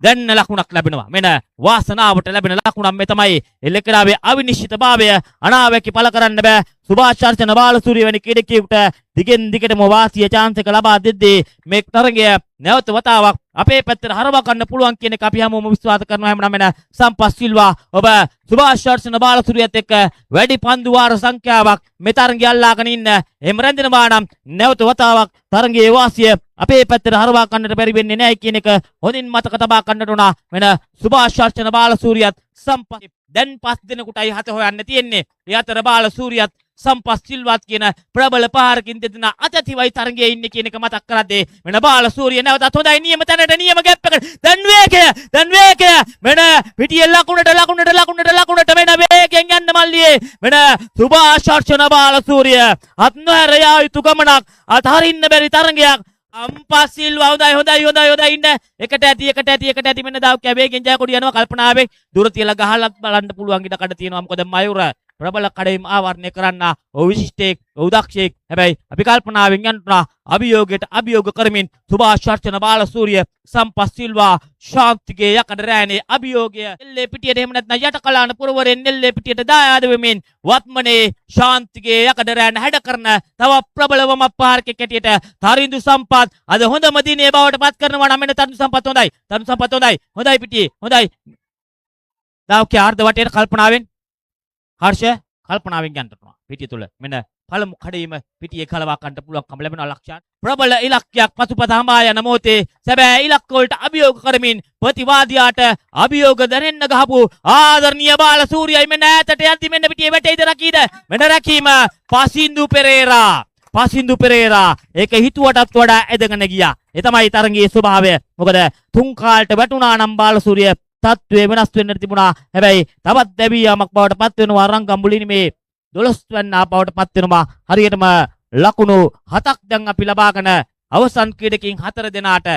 දැන් ලකුණක් ලැබෙනවා. මෙන්න වාසනාවට ලැබෙන ලකුණක් මේ තමයි. එල්ලකරාවේ අවිනිශ්චිතභාවය අනාවැකි පළ කරන්න බෑ. සුභාෂ් අර්චන බාලසූරිය වැනි ක්‍රීඩකයෙකුට දිගෙන් දිගටම වාසිය චාන්ස් එක ලබා දෙද්දී මේ තරගය නැවත වතාවක් අපේ පැත්තට හරවා ගන්න පුළුවන් කියන එක අපි හැමෝම විශ්වාස කරනවා. හැමනම් මෙන්න සම්පත් සිල්වා ඔබ සුභාෂ් අර්චන බාලසූරියත් එක්ක වැඩි පන්දු වාර සංඛ්‍යාවක් මේ තරගය අල්ලාගෙන ඉන්න. එහෙම රැඳෙනවා නම් නැවත වතාවක් තරගයේ වාසිය අපේ පැත්තට හරවා ගන්නට බැරි වෙන්නේ නැහැ කියන එක හොඳින් මතක තබා ගන්නට උනා. මෙන්න සුභාෂ් අර්චන බාලසූරියත් සම්පත් දැන් පස් දෙනෙකුටයි හත හොයන්න තියෙන්නේ. ඒ අතර බාලසූරියත් සම්පත් සිල්වත් කියන ප්‍රබල පහරකින් දෙදෙනා අතතිවයි තරගයේ ඉන්නේ කියන එක මතක් කරද්දී මෙන්න බාලසූරිය නැවතත් හොඳයි නියම තැනට නියම ගැප් එකට. දැන් වේගය, දැන් වේගය, මෙන්න පිටියේ ලකුණට, ලකුණට, ලකුණට, ලකුණට මෙන්න වේගයෙන් යන්න මල්ලියේ. මෙන්න සුභාෂ් අර්චන බාලසූරිය අත් නොහැර යා යුතු ගමනක්, අතහරින්න බැරි තරගයක්. සම්පත් සිල්වා හොඳයි, හොඳයි, හොඳයි, හොඳයි, ඉන්න එකට ඇති, එකට ඇති, එකට ඇති. මෙන්න දාවකයා වේගෙන් ජයකොඩි යනවා. කල්පනාවෙන් දුර තියලා ගහලත් බලන්න පුළුවන් ඉඩ කඩ තියෙනවා. මොකද මයුර ප්‍රබල කඩයිම් ආවරණය කරන්න ඔහු විශිෂ්ටයෙක්, ඔහු දක්ෂයෙක්. හැබැයි අපි කල්පනාවෙන් යනවා අභියෝගයට අභියෝග කරමින් සුභාෂ් අර්චන බාලසූරිය, සම්පත් සිල්වා, ශාන්තිගේ යකඩ රෑනේ අභියෝගය එල්ලේ පිටියට එහෙම නැත්නම් යට කලාන පුරවරෙන් එල්ලේ පිටියට දායාද වෙමින් වත්මනේ ශාන්තිගේ යකඩ රෑන හැඩ කරන තව ප්‍රබලවම පහරකෙක් හැටියට තරිඳු සම්පත් අද හොඳම දිනේ බවට පත් කරනවා නම් මෙන්න තරිඳු සම්පත් හොඳයි, තරිඳු සම්පත් හොඳයි, හොඳයි පිටියේ හොඳයි. දාවකේ අර්ධ වටේට කල්පනාවෙන් හර්ෂ කල්පනාවෙන් යන්න තුනවා පිටිය තුල. මෙන්න පළමු කඩීම පිටියේ කලවා ගන්නට පුළුවන්කම ලැබෙනවා ලක්ෂයන්. ප්‍රබල ඉලක්කයක් පසුපස හඹා යන මොහොතේ සැබෑ ඉලක්ක වලට අභියෝග කරමින් ප්‍රතිවාදියාට අභියෝග දැනෙන්න ගහපු ආදරණීය බාලසූරියයි. මෙන්න ඈතට යද්දි මෙන්න පිටියේ වැටෙයිද රකීද? මෙන්න රැකීම පසින්දු පෙරේරා, පසින්දු පෙරේරා ඒක හිතුවටත් වඩා ඇදගෙන ගියා. ඒ තමයි තරගයේ ස්වභාවය. මොකද තුන් කාලට වැටුණා නම් බාලසූරිය තත්ත්වය වෙනස් වෙන්නට තිබුණා. හැබැයි තවත් දැවී යාමක් බවට පත් වෙනවා. රංගම්බුලිනි මේ 12 වැන්නා බවට පත් වෙනවා. හරියටම ලකුණු 7ක් දැන් අපි ලබාගෙන අවසන් ක්‍රීඩකයින් 4 දෙනාට.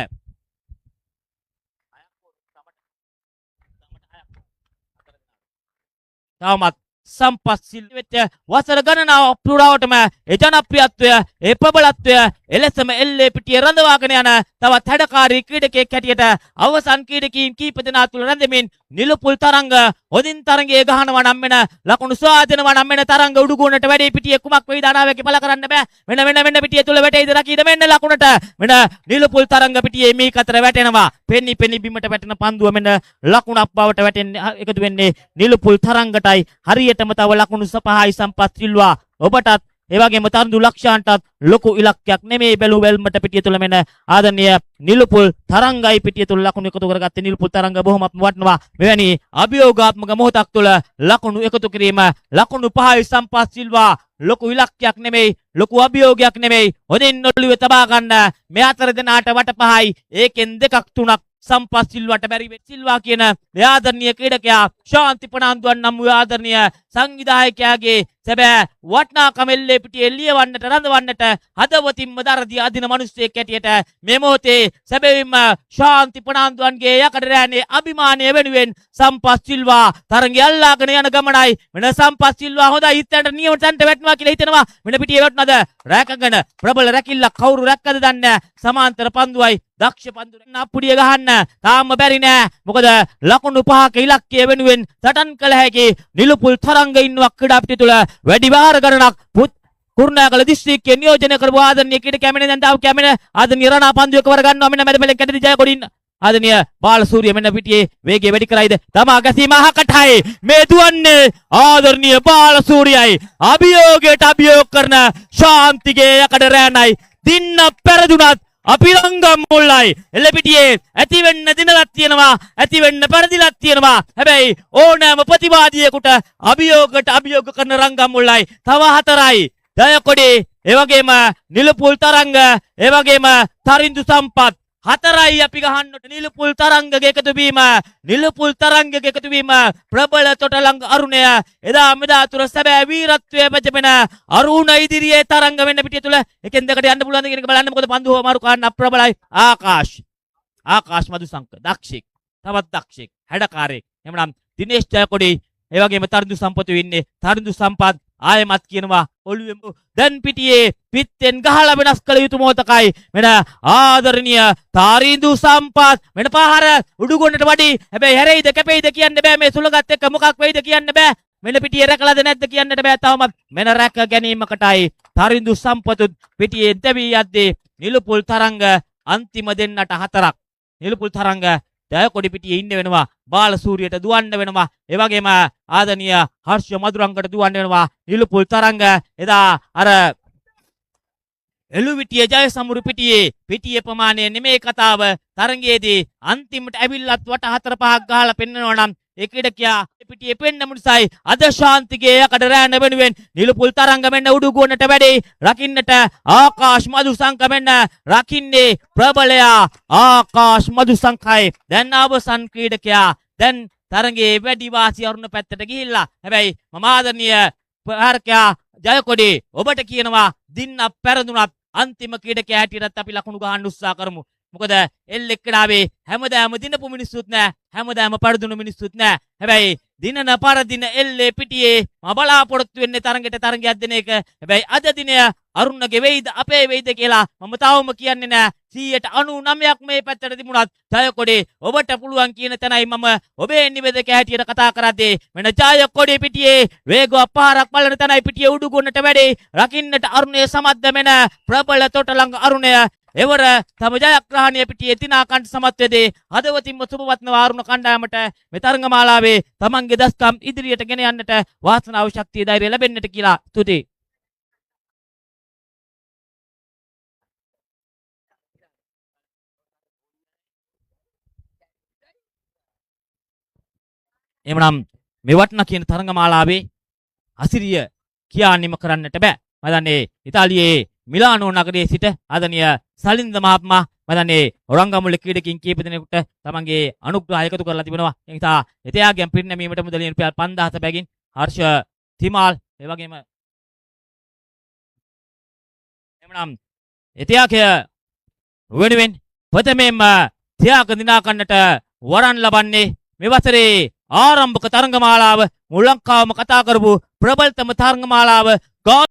තවමත් සම්පත් සිල් වෙච්ච වසර ගණනාවක් පුරාවටම ඒ ජනප්‍රියත්වය, ඒ ප්‍රබලත්වය එලෙසම එල්ලේ පිටියේ රඳවාගෙන යන තවත් හැඩකාරී ක්‍රීඩකයෙක් හැටියට අවසන් ක්‍රීඩකයින් කීප දෙනා තුළ රැඳෙමින් නිලුපුල් තරංග හොඳින් තරඟයේ ගහනවා නම් මෙන්න ලකුණු සොයා දෙනවා නම් මෙන්න තරංග උඩුගුණට වැඩි පිටියේ කුමක් වෙයිද අනාවැකි පළ කරන්න බෑ. මෙන්න මෙන්න මෙන්න පිටියේ තුල වැටෙයිද රකීද? මෙන්න ලකුණට මෙන්න නිලුපුල් තරංග පිටියේ මේක අතර වැටෙනවා. පෙනි පෙනි බිමට වැටෙන පන්දුව මෙන්න ලකුණක් බවට වැටෙන්නේ, එකතු වෙන්නේ නිලුපුල් තරංගටයි. හරියටම තව ලකුණු 5යි සම්පත් සිල්වා ඔබටත් ඒ වගේම තරුදු ලක්ෂාන්ටත් ලොකු ඉලක්කයක් නෙමෙයි බැලු බැල්මට පිටිය තුල මෙන්න ආදරණීය නිලුපුල් තරංගයි පිටිය තුල ලකුණු එකතු කරගත්තේ. නිලුපුල් තරංග බොහොමත්ම වටිනවා මෙවැනි අභියෝගාත්මක මොහොතක් තුල ලකුණු එකතු කිරීම. ලකුණු 5යි සම්පත් සිල්වා ලොකු ඉලක්කයක් නෙමෙයි, ලොකු අභියෝගයක් නෙමෙයි. හොඳින් ඔළුවේ තබා ගන්න මේ අතර දෙනාට වට 5යි, ඒකෙන් දෙකක් තුනක් සම්පත් සිල්වාට බැරි වෙයි. සිල්වා කියන මේ ආදරණීය ක්‍රීඩකයා ශාන්ති ප්‍රනාන්දුවන් නම් වූ ආදරණීය සංවිධායකයාගේ සැබෑ වටිනාකම එල්ලේ පිටියේ ලියවන්නට රඳවන්නට හදවතින්ම දරදී අදින මිනිස්සෙක් හැටියට මේ මොහොතේ සැබවින්ම ශාන්ති ප්‍රනාන්දුවන්ගේ යකඩ රෑනේ අභිමානය වෙනුවෙන් සම්පත් සිල්වා තරඟය අල්ලාගෙන යන ගමනයි. මෙන්න සම්පත් සිල්වා හොඳයි හිතට නියම තැනට වැටෙනවා කියලා හිතෙනවා. මෙන්න පිටියේ වැටුණාද? රැකගෙන ප්‍රබල රැකිල්ලක් කවුරු රැක්කද දන්නේ නැහැ. සමාන්තර පන්දුවයි දක්ෂ පන්දු අප්පුඩිය ගහන්න තාම බැරි නෑ. මොකද ලකුණු 5ක ඉලක්කය වෙනුවෙන් සටන් කළ හැකි නිලුපුල් තරංග ඉන්නවා ක්‍රීඩා පිටිය තුල වැඩි වාර ගණනක් කුරුණෑගල දිස්ත්‍රික්කයේ නියෝජනය කරපු ආදරණීය ක්‍රීඩකයා මෙන්න දැන් තාම කැමෙන ආදරණීය රණා පන්දු එකවර ගන්නවා. මෙන්න මැද පෙළෙන් කැඩි ජය කොඩින් ආදරණීය බාලසූරිය මෙන්න පිටියේ වේගය වැඩි කරයිද? තමා ගැසීම අහකටයි මේ දුවන්නේ ආදරණීය බාලසූරියයි. අභියෝගයට අභියෝග කරන ශාන්තිගේ යකඩ රෑනයි. දින්න පෙරදුනත් අපි රංගම් මුල්ලයි. එල්ලපිටියේ ඇති වෙන්න දිනලක් තියෙනවා, ඇති වෙන්න පෙරදිලක් තියෙනවා. හැබැයි ඕනෑම ප්‍රතිවාදියෙකුට අභියෝගයට අභියෝග කරන රංගම් මුල්ලයි. තව 4යි. ජයකොඩි, ඒ වගේම නිලපුල් තරංග, ඒ වගේම තරිඳු සම්පත්. 4යි අපි ගහන්නට. නිලපුල් තරංගගේ එකතු වීම, නිලපුල් තරංගගේ එකතු වීම ප්‍රබල තොටලංග අරුණය එදා මෙදා තුර සැබෑ වීරත්වය පැජපෙන අරුණ ඉදිරියේ තරංග වෙන්න පිටිය තුල එකෙන් දෙකට යන්න පුළුවන්ද කියන එක බලන්න. මොකද පන්දු හොමාරු කාන්න අප්‍රබලයි. ආකාශ්, ආකාශ් මදුසංක දක්ෂෙක්, තවත් දක්ෂෙක්, හැඩකාරයෙක්. එහෙමනම් දිනේෂ් ජයකොඩි, ඒ වගේම තරිඳු සම්පතු ඉන්නේ. තරිඳු සම්පත් ආයෙමත් කියනවා ඔළුවෙම දැන් පිටියේ පිත්තෙන් ගහලා වෙනස් කළ යුතු මොහොතකයි. මෙන්න ආදරණීය තරිඳු සම්පත් මෙන්න පහර උඩුගොන්නට වඩි. හැබැයි හැරෙයිද කැපෙයිද කියන්න බෑ. මේ සුළඟත් එක්ක මොකක් වෙයිද කියන්න බෑ. මෙන්න පිටියේ රැකලාද නැද්ද කියන්නට බෑ තවමත්. මෙන්න රැක ගැනීමකටයි තරිඳු සම්පතුත් පිටියේ දැවී යද්දී නිලුපුල් තරංග අන්තිම දෙන්නට 4ක්. නිලුපුල් තරංග ජයකොඩි පිටියේ ඉන්න වෙනවා. බාලසූරියට දුවන්න වෙනවා. ඒ වගේම ආදරණීය හර්ෂ මధుරංගට දුවන්න වෙනවා. නිලුපුල් තරංග එදා අර එළුවිටිය ජය සමුරු පිටියේ පිටියේ ප්‍රමාණය නෙමේ කතාව. තරඟයේදී අන්තිමට ඇවිල්ලත් වට 4 5ක් ගහලා පෙන්නනවා නම් ඒ ක්‍රීඩකයා පිටියේ පෙන්නමු නිසායි අද ශාන්තිගේ යකඩ රෑන වෙනුවෙන් නිලුපුල් තරංග මෙන්න උඩුගුවනට වැඩි. රකින්නට ආකාශ් මధుසංක මෙන්න රකින්නේ ප්‍රබලයා ආකාශ් මధుසංකයි. දැන් අවසන් ක්‍රීඩකයා දැන් තරඟයේ වැඩි වාසි අරුණ පැත්තට ගිහිල්ලා. හැබැයි මම ආදරණීය ප්‍රහාරකයා ජයකොඩි ඔබට කියනවා දින්න පෙරදුනත් අන්තිම ක්‍රීඩකයා හැටියටත් අපි ලකුණු ගහන්න උත්සාහ කරමු. මොකද එල් එක්කඩාවේ හැමදාම දිනපු මිනිස්සුත් නෑ, හැමදාම පරදුණු මිනිස්සුත් නෑ. හැබැයි දිනන පරදින එල්ලේ පිටියේ මම බලාපොරොත්තු වෙන්නේ තරඟෙට තරඟයක් දෙන එක. හැබැයි අද දිනය අරුණගේ වෙයිද අපේ වෙයිද කියලා මම තවම කියන්නේ නෑ. 99%ක් මේ පැත්තට තිබුණත් ජයකොඩි ඔබට පුළුවන් කියන තැනයි මම ඔබේ නිවේදක හැටියට කතා කරද්දී. මෙන්න ජයකොඩි පිටියේ වේගවත් පාරක් බලන තැනයි පිටියේ උඩුගොන්නට වැඩි. රකින්නට අරුණය සමත්ද මෙන ප්‍රබල තොටලංග අරුණය එවර තම ජයග්‍රහණය පිටියේ දිනා කන්ට සමත් වෙදී. හදවතින්ම සුබවත්නවා අරුණ කණ්ඩායමට මේ තරඟ මාලාවේ තමන්ගේ දස්කම් ඉදිරියට ගෙන යන්නට වාසනාව, ශක්තිය, ධෛර්යය ලැබෙන්නට කියලා. ස්තුතියි. එhmenan මේ වටන කියන තරඟ මාලාවේ අසිරිය කියා නිම කරන්නට බෑ. මම දන්නේ ඉතාලියේ මිලානෝ නගරයේ සිට ආදරණීය සලින්ද මහත්මයා මම දන්නේ රංගමුල්ල ක්‍රීඩකින් කීප දෙනෙකුට තමන්ගේ අනුග්‍රහය එකතු කරලා තිබෙනවා. ඒ නිසා එතයාගෙන් පිරිනැමීමට මුදලින් රුපියල් 5000 බැගින් හර්ෂ තිමාල්, ඒ වගේම එhmenan එතයාගේ වෙනුවෙන් ප්‍රථමයෙන්ම ත්‍යාග දිනා ගන්නට වරන් ලබන්නේ මේ වසරේ ආරම්භක තරඟ මාලාව මුල් ලංකාවම කතා කරපු ප්‍රබලතම තරඟ මාලාව